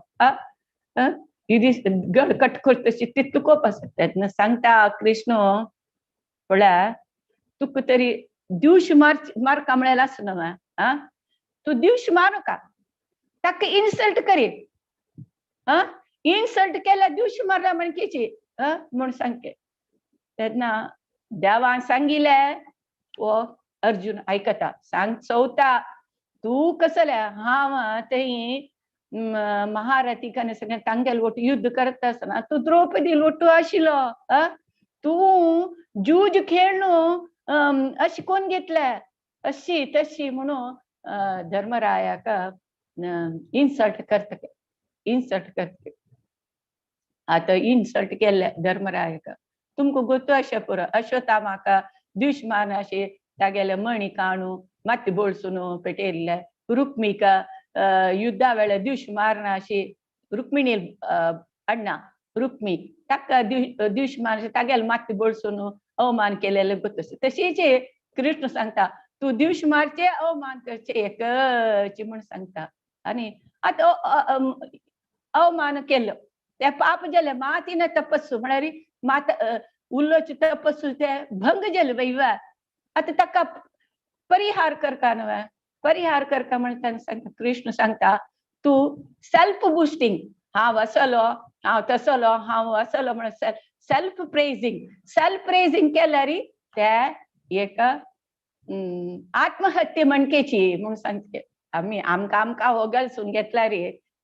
गळ कट करता तशी तितलो कोप आसा. तेन्ना सांगता कृष्ण पळय तुका तरी दिवशी मार मारका म्हळ्यार आसना आ तूं दिवशी मारूका ताका इन्सल्ट करी आ इन्सल्ट केल्यार दिवशी मारला म्हणकेची म्हूण सांगते. तेन्ना देवान सांगिल्लें वो अर्जुन आयकता सांग चवता तूं कसलें हांव थंय महारथी सगळें तांगेल वट युद्ध करता आसतना तूं द्रौपदी लोटू आशिल्लो तूं जूज खेळणू अशें कोण घेतलें अशी तशी म्हणून धर्मरायाक इन्सल्ट करता इन्सल्ट करता. आतां इन्सल्ट केल्ले धर्मरायाक तुमकां गोतो अशें पुरो अश्वत्थामाक दुश्मान अशें तागेले मणी काणू माती बोळसून पेटयल्ले रुक्मीक युद्धा वेळार दिवश मारना अशी रुक्मिणी अण्णा रुक्मी ताका दिवश मार तागेले माती बोळसून अवमान केलेले गोत. तशीच कृष्ण सांगता तूं दिवश मारचे अवमान करचे एकच म्हूण सांगता. आनी आतां अवमान केलो ते पाप जालें मातीन तपस्सू म्हळ्यार मात उल्लोची तपस्सू ते भंग जाले वैवा. आतां ताका परिहार करता न्हय परिहार करता म्हणटा सांगता कृष्ण सांगता तूं सेल्फ बुस्टिंग हांव असलो हांव तसलो हांव असलो म्हणून सेल्फ प्रेजिंग सेल्फ प्रेजिंग केल्यार ते एक आत्महत्या म्हणकेची म्हणून सांगते. आमी आमकां आमकां होगलसून घेतल्यार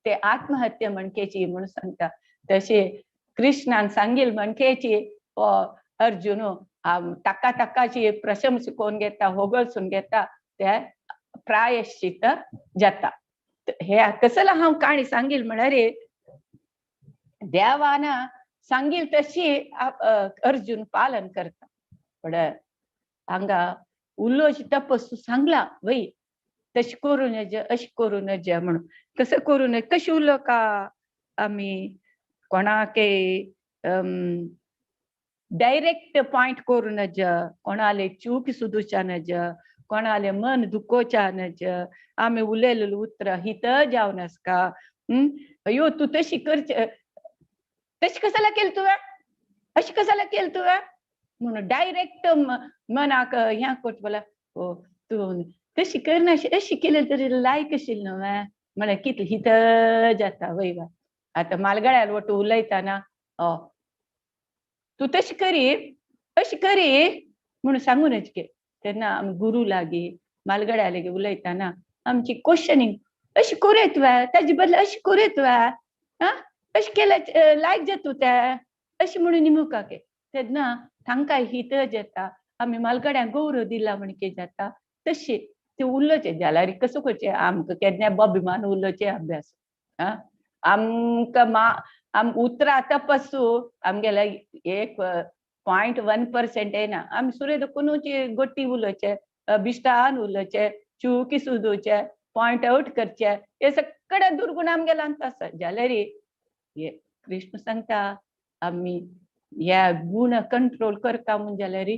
ते आत्महत्या म्हणकेची म्हणून सांगता. तशें कृष्णान सांगील म्हणकेची अर्जुन ताका ताकाची प्रशंसा कोण घेता होगळसून घेता ते प्रायश्चित जाता. हे कसला हांव काणी सांगील म्हळ्यार देवान सांगील तशी अर्जुन पालन करता. पण हांगा उलोवची तपस्सू सांगला वय तशें करूं नज अशें करूं नज म्हणून कसं करूं नज कशें उलो का आमी कोणाकय डायरेक्ट पॉयंट करूं नज कोणाले चूक सुदूच्या नज कोणाले मन दुखोवच्या नज आमी उलयलेलें उतरां हित जावन आसका. अयो तूं तशी करचे तशें कशाला केलें तुवें अशें कशाला केलें तुवें म्हणून डायरेक्ट मनाक हें करता जाल्यार ओ तूं तशी करनाशें अशें केलें तरी लायक आशिल्लें न्हू म्हळ्यार कितलें हित जाता वय वा. आतां मालगड्यार वट उलयतना तूं तशें करी अशें करी म्हणून सांगू नज के. तेन्ना आमी गुरू लागीं मालगड्या लागीं उलयतना आमची क्वेश्चनींग अशें करूं तुवें ताजे बदला अशें करूं तुवें आं अशें केल्यार लायक जाता तें अशें म्हणून निमुका के. तेन्ना तांकां हित जाता आमी मालगड्यांक गौरव दिला म्हण कितें जाता. तशें ते उलोवचें जाल्यार कसो करचें आमकां केन्नाय अभिमान उलोवचें अभ्यास आं आमकां मा आम उतरां तपस्सू आमगेले एक 0.1% येना. आमी सुरेद कोनूची गोटी उलोवचें बिश्टान उलोवचें चुकी सुदूचे पॉयंट आउट करचे हे सगळे दुर्गुण आमगेले आसा. जाल्यार हे कृष्ण सांगता आमी ह्या गुण कंट्रोल करता म्हूण जाल्यार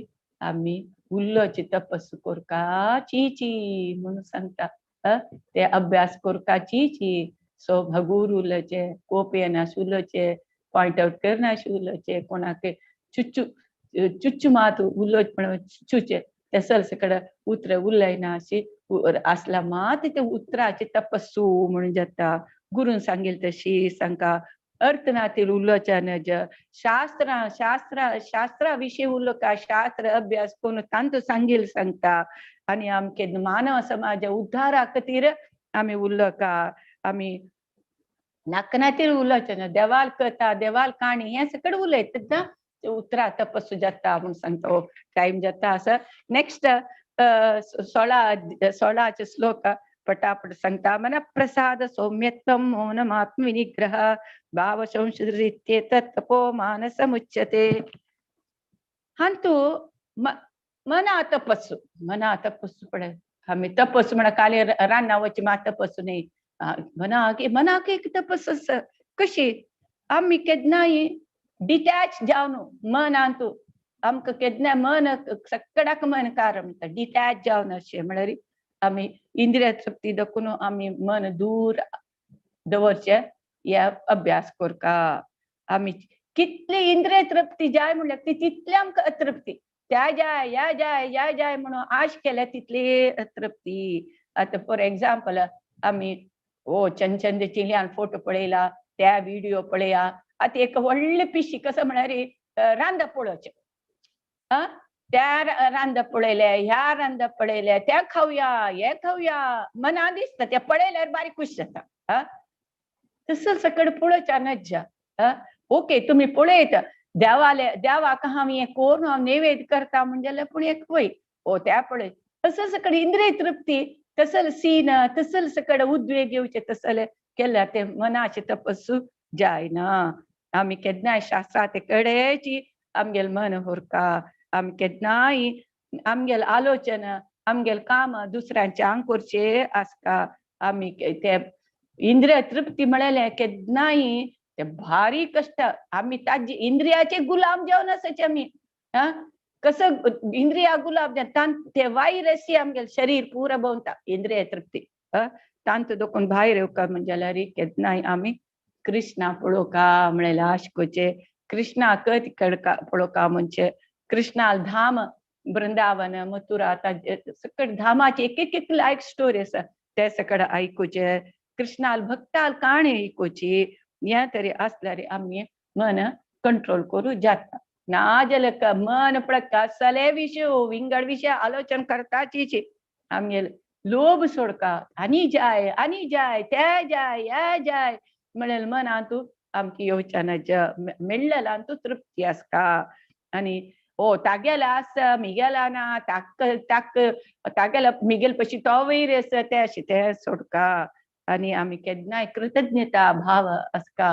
आमी उल्लोची तपस्सू करका ची म्हणून सांगता. ते अभ्यास करका ची सो भगूर उलोवचें कोप येनाशें उलोवचें पॉयंट आउट करनाशें उलोवचें कोणाक चुच्चू चुच्चू मात उलोवचें म्हण चुचें ते सगळे उतरां उलयना अशी आसला मात ते उतराचे तपस्सू म्हणून जाता. गुरून सांगील तशी सांगका अर्थ नातील उलोवच्या नज शास्त्रा शास्त्रा शास्त्रा विशीं उलोवका शास्त्र अभ्यास करून तांचो सांगील सांगता. आनी आमचे मानव समाजा उद्धारा खातीर आमी उलोवका आमी नाकनातीर उलोवचें ना देवाल कथा देवाल काणी हें सगळें उलयतात ना उतरां तपस्सू जाता म्हूण सांगता. हो टायम जाता आसा. नेक्स्ट 16 श्लोक पटापट सांगता. मन प्रसाद सौम्यत्वं मौनमात्मविनिग्रह भाव संशुद्धित्येतत् तपो मानसमुच्यते. हांतू मना तपस्सु, मना तपस्सु पळय आमी तपस्सु म्हणा काली रान्ना वचची मात तपस्सु न्ही. मनाक मनाक एक तपस आसा. कशी आमी केन्नाय डिटॅच जावन मनांतू आमकां केन्ना मन सगळ्याक मन कार म्हणटा डिटॅच जावन अशें म्हळ्यार आमी इंद्रिय तृप्ती दाखोवन आमी मन दूर दवरचें हे अभ्यास करका. आमी कितली इंद्रिय तृप्ती जाय म्हणल्यार ती तितली आमकां अतृप्ती, त्या जाय ह्या जाय ह्या जाय म्हणून आश केल्या तितली अतृप्ती. आतां फॉर एग्जाम्पल आमी ओ चंद चंद चिल्यान फोटो पळयला, त्या व्हिडिओ पळया. आतां एक व्हडली पिशी कसं म्हळ्यार रांदप पळोवचें, आं त्या रांदप पळयलें, ह्या रांदप पळयलें, त्या खावया हे खावया मना दिसता, ते पळयल्यार बारीक खूश जाता. आं तसं सकड पळोवच्या नज्जा. आं ओके तुमी पळयत देवाले देवाक हांव हें करून हांव नैवेद्य करता म्हणजे पूण एक वय ओ त्या पळय तसं सकड इंद्रिय तृप्ती तसल सीन तसल सकड उद्वेग येवचे तसले केल्यार ते मनाचे तपस्सु जायना. आमी केन्नाय शास्त्रा ते कडेची आमगेल मन होरका. आमी केन्नाय आमगेल आलोचन आमगेल काम दुसऱ्यांचे आंग करचे आसता. आमी ते इंद्रिय तृप्ती म्हळेले केन्नाय ते भारी कष्ट. आमी ताजे इंद्रियाचे गुलाम जावन आसाचे आमी. आं कसं इंद्रिया गुलाब तान ते वायरसी आमगेल शरीर पुरा भोंवता इंद्रिय तृप्ती. तांत दोकून भायर येवका म्हणजे जाल्यार केन्नाय आमी कृष्णा पळोवका म्हळेले आशकोचे, कृष्णा कत कडका पळोवका म्हणजे कृष्णाल धाम वृंदावन मथुरा सकट धामाचे एक एक एक लायक स्टोरी आसा ते सकट आयकुचे, कृष्णाल भक्ताल काणी आयकुची. ह्या तरी आसल्यार आमी मन कंट्रोल करूं जाता. ना जाल्यार मन पळय कसले विशय विंगड विशय आलोचन करताची आमगेले लोभ सोडका आनी जाय आनी जाय ते जाय हे जाय म्हणलें मनांतू आमकां येवच्या मेळ्ळें तूं तृप्ती आसता. आनी ओ तागेलो आसा मिगेला ना ताक ताक तागेलो मिगेल पशी तो वयर आसा ते अशें ते सोडका. आनी आमी केन्नाय कृतज्ञता भाव आसता.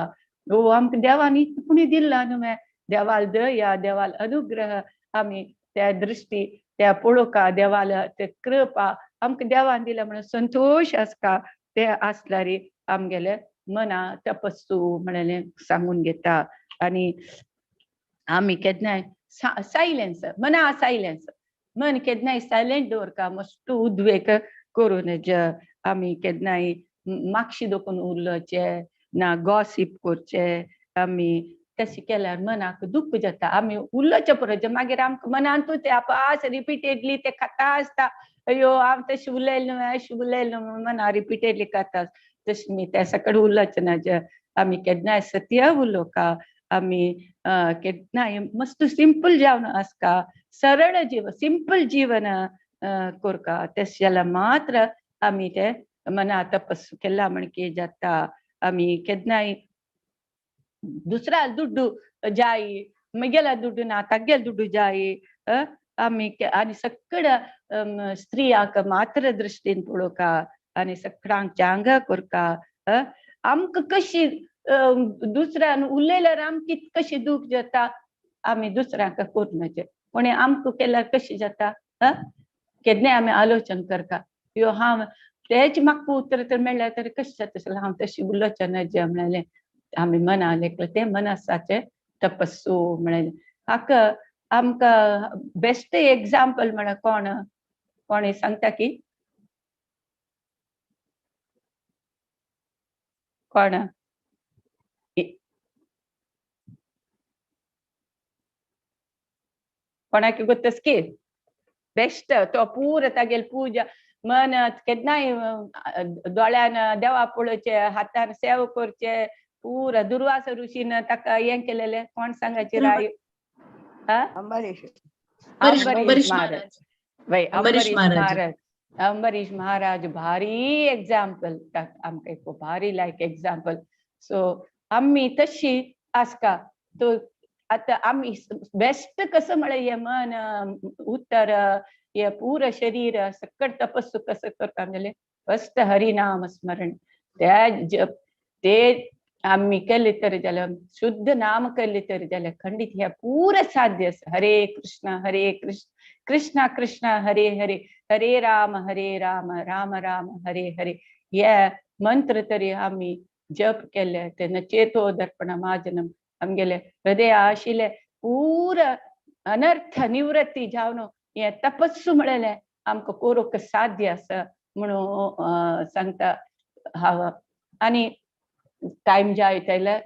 ओ आमकां देवान इतलें दिलां न्हू, देवाल दया देवाल अनुग्रह आमी त्या दृश्टी त्या पळोवका देवाल ते कृपा आमकां देवान दिला म्हणून संतोश आसता. ते आसल्यार आमगेले मना तपस्सू म्हणलें सांगून घेता. आनी आमी केन्नाय सायलेन्स मना सायलेन्स मन केन्नाय सायलेंट दवरका मस्त उद्वेग करून आमी केन्नाय मागशी दोकून उरलोचे ना गॉसीप करचे. आमी तशें केल्यार मनाक दुख्ख जाता. आमी उरलोचे परत मागीर आमकां मनांतूच ते आपास रिपीटेडली ते खाता आसता, अयो हांव तशें उलयलें न्हू अशें उलयलें न्हू मना रिपीटेडली खाता. तशें न्ही त्या सकड उरलोचें ना. आमी केन्नाय सत्य उलोवका, आमी केन्नाय मस्त सिंपल जावन आसता, सरळ जीवन सिंपल जीवन करका. तशें जाल्यार मात्र आमी ते मना तपस्सु केला म्हण कितें जाता. आमी केन्नाय दुसऱ्या दुड्डू जाय म्हगेल्या दुड्डू ना तागेल दुड्डू जाय आमी आनी सगळ्या स्त्रियांक मात्र दृश्टीन पळोवका आनी सगळ्यांक चांग करका. आमकां कशी दुसऱ्यान उलयल्यार आमकां कशी दूख जाता आमी दुसऱ्यांक करूं कोणी आमकां केल्यार कशी जाता. केन्नाय आमी आलोचन करता यो हांव तेच म्हाका उतर तर मेळ्ळ्यार तरी कशें जाता हांव तशें उलोवचें ना जें म्हणलें आमी मना लेखलें तें मनासाचें तपस्सू म्हणलें. हाका आमकां बेस्ट एग्जाम्पल म्हळ्यार कोण कोण सांगता की कोण कोणाक गोत्तस की बेस्ट तो पूर तागेल पूजा मन केन्नाय दोळ्यान देवा पळोवचे हातान सेवा करचे पूरा दुर्वास ऋषीन ताका हें केलेलें कोण सांगाचे राय अंबरीश अंबरीश महाराज. अंबरीश महाराज अंबरीश महाराज भारी एग्जाम्पल आमकां एक भारी लायक एग्जाम्पल. सो आमी तशी आसका तो आतां आमी बेस्ट कसं म्हळ्यार हें मन उत्तर हे पूर शरीर सकट तपस्सु कसं करता म्हणल्यार फस्ट हरिनाम स्मरण त्या जप ते आमी केले तर जाल्यार, शुद्ध नाम केले तर जाल्यार खंडित ह्या पुरा साध्य आसा. हरे कृष्ण हरे कृष्ण कृष्णा कृष्णा हरे हरे हरे राम हरे राम राम राम हरे हरे हे मंत्र तरी आमी जप केले तेन्ना चेतो दर्पण माजनम आमगेले हृदय आशिल्ले पुरा अनर्थ निवृत्ती जावन हे तपस्सु म्हळेलें आमकां करूंक साध्य आसा म्हणून सांगता हांव. आनी टायम जाय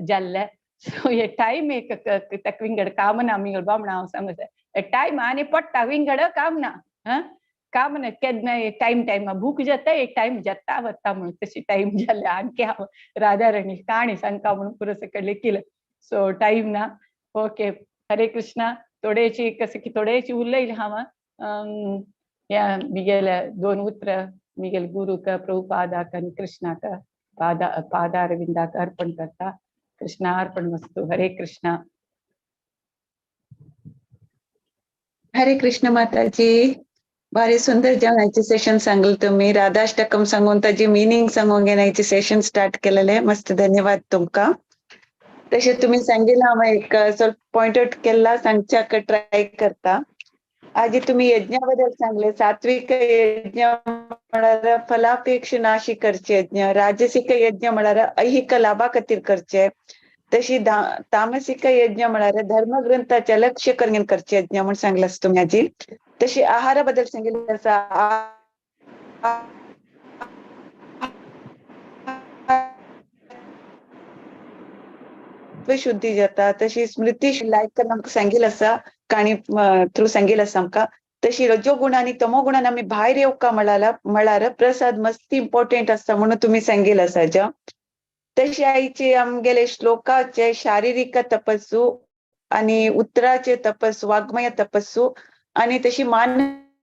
जाल्ले सो हे टायम एक ताका विंगड काम ना आमी बामणा हांव सांगता टायम आनी पडटा विंगड काम ना. हा काम ना केन्ना टायम टायम भूक जाता एक टायम जाता वता म्हणून तशी टायम जाले. आणखी हांव राधाराणी काणी सांगता म्हणून पुरो सकयल केलं. सो टायम ना. ओके, हरे कृष्णा. थोडेशी कशें की थोडेशी उलयली हांव ह्या मिगेल्या दोन उतरां मिगेल गुरूक प्रभुपादाक आनी कृष्णाक पादा पादारविंदाक अर्पण करता. कृष्णा अर्पण वस्तू. हरे कृष्णा. हरे कृष्ण माताजी, भारी सुंदर जेवणाचे सेशन सांगल तुम्ही. राधाष्टकम सांगून ताजी मिनिंग सांगून घेण्याचे सेशन स्टार्ट केलेले, मस्त धन्यवाद तुमका. तशें तुम्ही सांगितलं हांव एक स्वल्प पॉइंट आउट केला सांगच्याक ट्राय करता. आजी तुम्ही यज्ञाबद्दल सांगले, सात्विक यज्ञ म्हळ्यार फलापेक्ष नाशी करचे यज्ञ, राजसिक यज्ञ म्हळ्यार ऐहिक लाभा खातीर करचे, तशी तामसिक यज्ञ म्हळ्यार धर्मग्रंथाचे लक्ष करून करचे यज्ञ म्हणून सांगलास तुम्ही आजी. तशी आहारा बद्दल सांगितलं आसा, शुद्धी जाता, तशी स्मृती लायक करून आमकां सांगितलं आसा, काणी थ्रू सांगितलं आसा आमकां. तशी रजोगुण आनी तमोगुणान आमी भायर येवका म्हळ्यार प्रसाद मस्ती इम्पॉर्टंट आसता म्हणून तुमी सांगितलं आसा. ज्या तशी आयचे आमगेले श्लोकाचे शारिरीक तपस्सू आनी उतराचे तपस्सू, वाग्मय तपस्सू आनी तशी मानसीक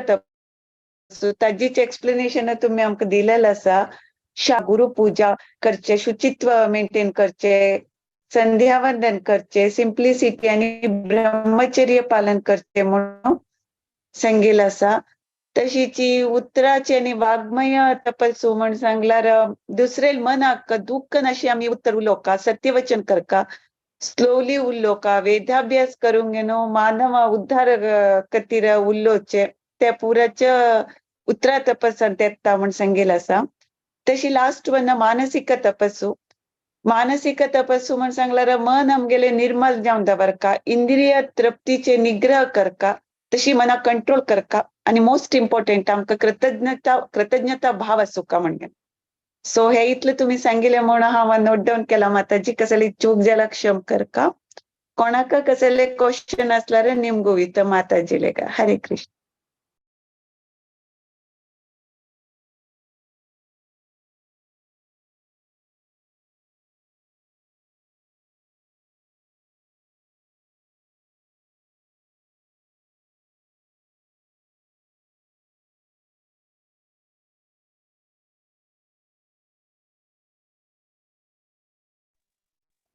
तपस्सू ताजीच एक्सप्लेनेशन तुमी आमकां दिलेलें आसा. गुरु पूजा करचे, शुचित्व मेंटेन करचे, संध्यावंदन करचे, सिम्प्लिसिटी आनी ब्रह्मचर्य पालन करचे म्हणून सांगितलं आसा. तशीची उतराचे आनी वाग्मय तपस्सू म्हण सांगल्यार दुसरे मनाक दुःख नाशी आमी उतर उलोवका, सत्यवचन करका, स्लोली उलोवका, वेदाभ्यास करूंक न्हू मानव उद्धार खातीर उलोवचे ते पुराच उतरा तपसान येता म्हण सांगितलं आसा. तशी लास्ट वन मानसीक तपस्सू. मानसीक तपस्सू म्हण सांगल्यार मन आमगेले निर्मल जावन दवरका, इंद्रिय तृप्तीचे निग्रह करका, तशी मना कंट्रोल करका आनी मोस्ट इम्पॉर्टंट आमकां कृतज्ञता कृतज्ञता भाव आसूका म्हणून. सो हे इतले तुमी सांगितले म्हणून हांव नोट डावन केला. माताजी कसली चूक जाल्यार क्षम करका. कोणाक कसले क्वेश्चन आसल्यार निमगो वयता माताजी लेगा. हरे कृष्ण.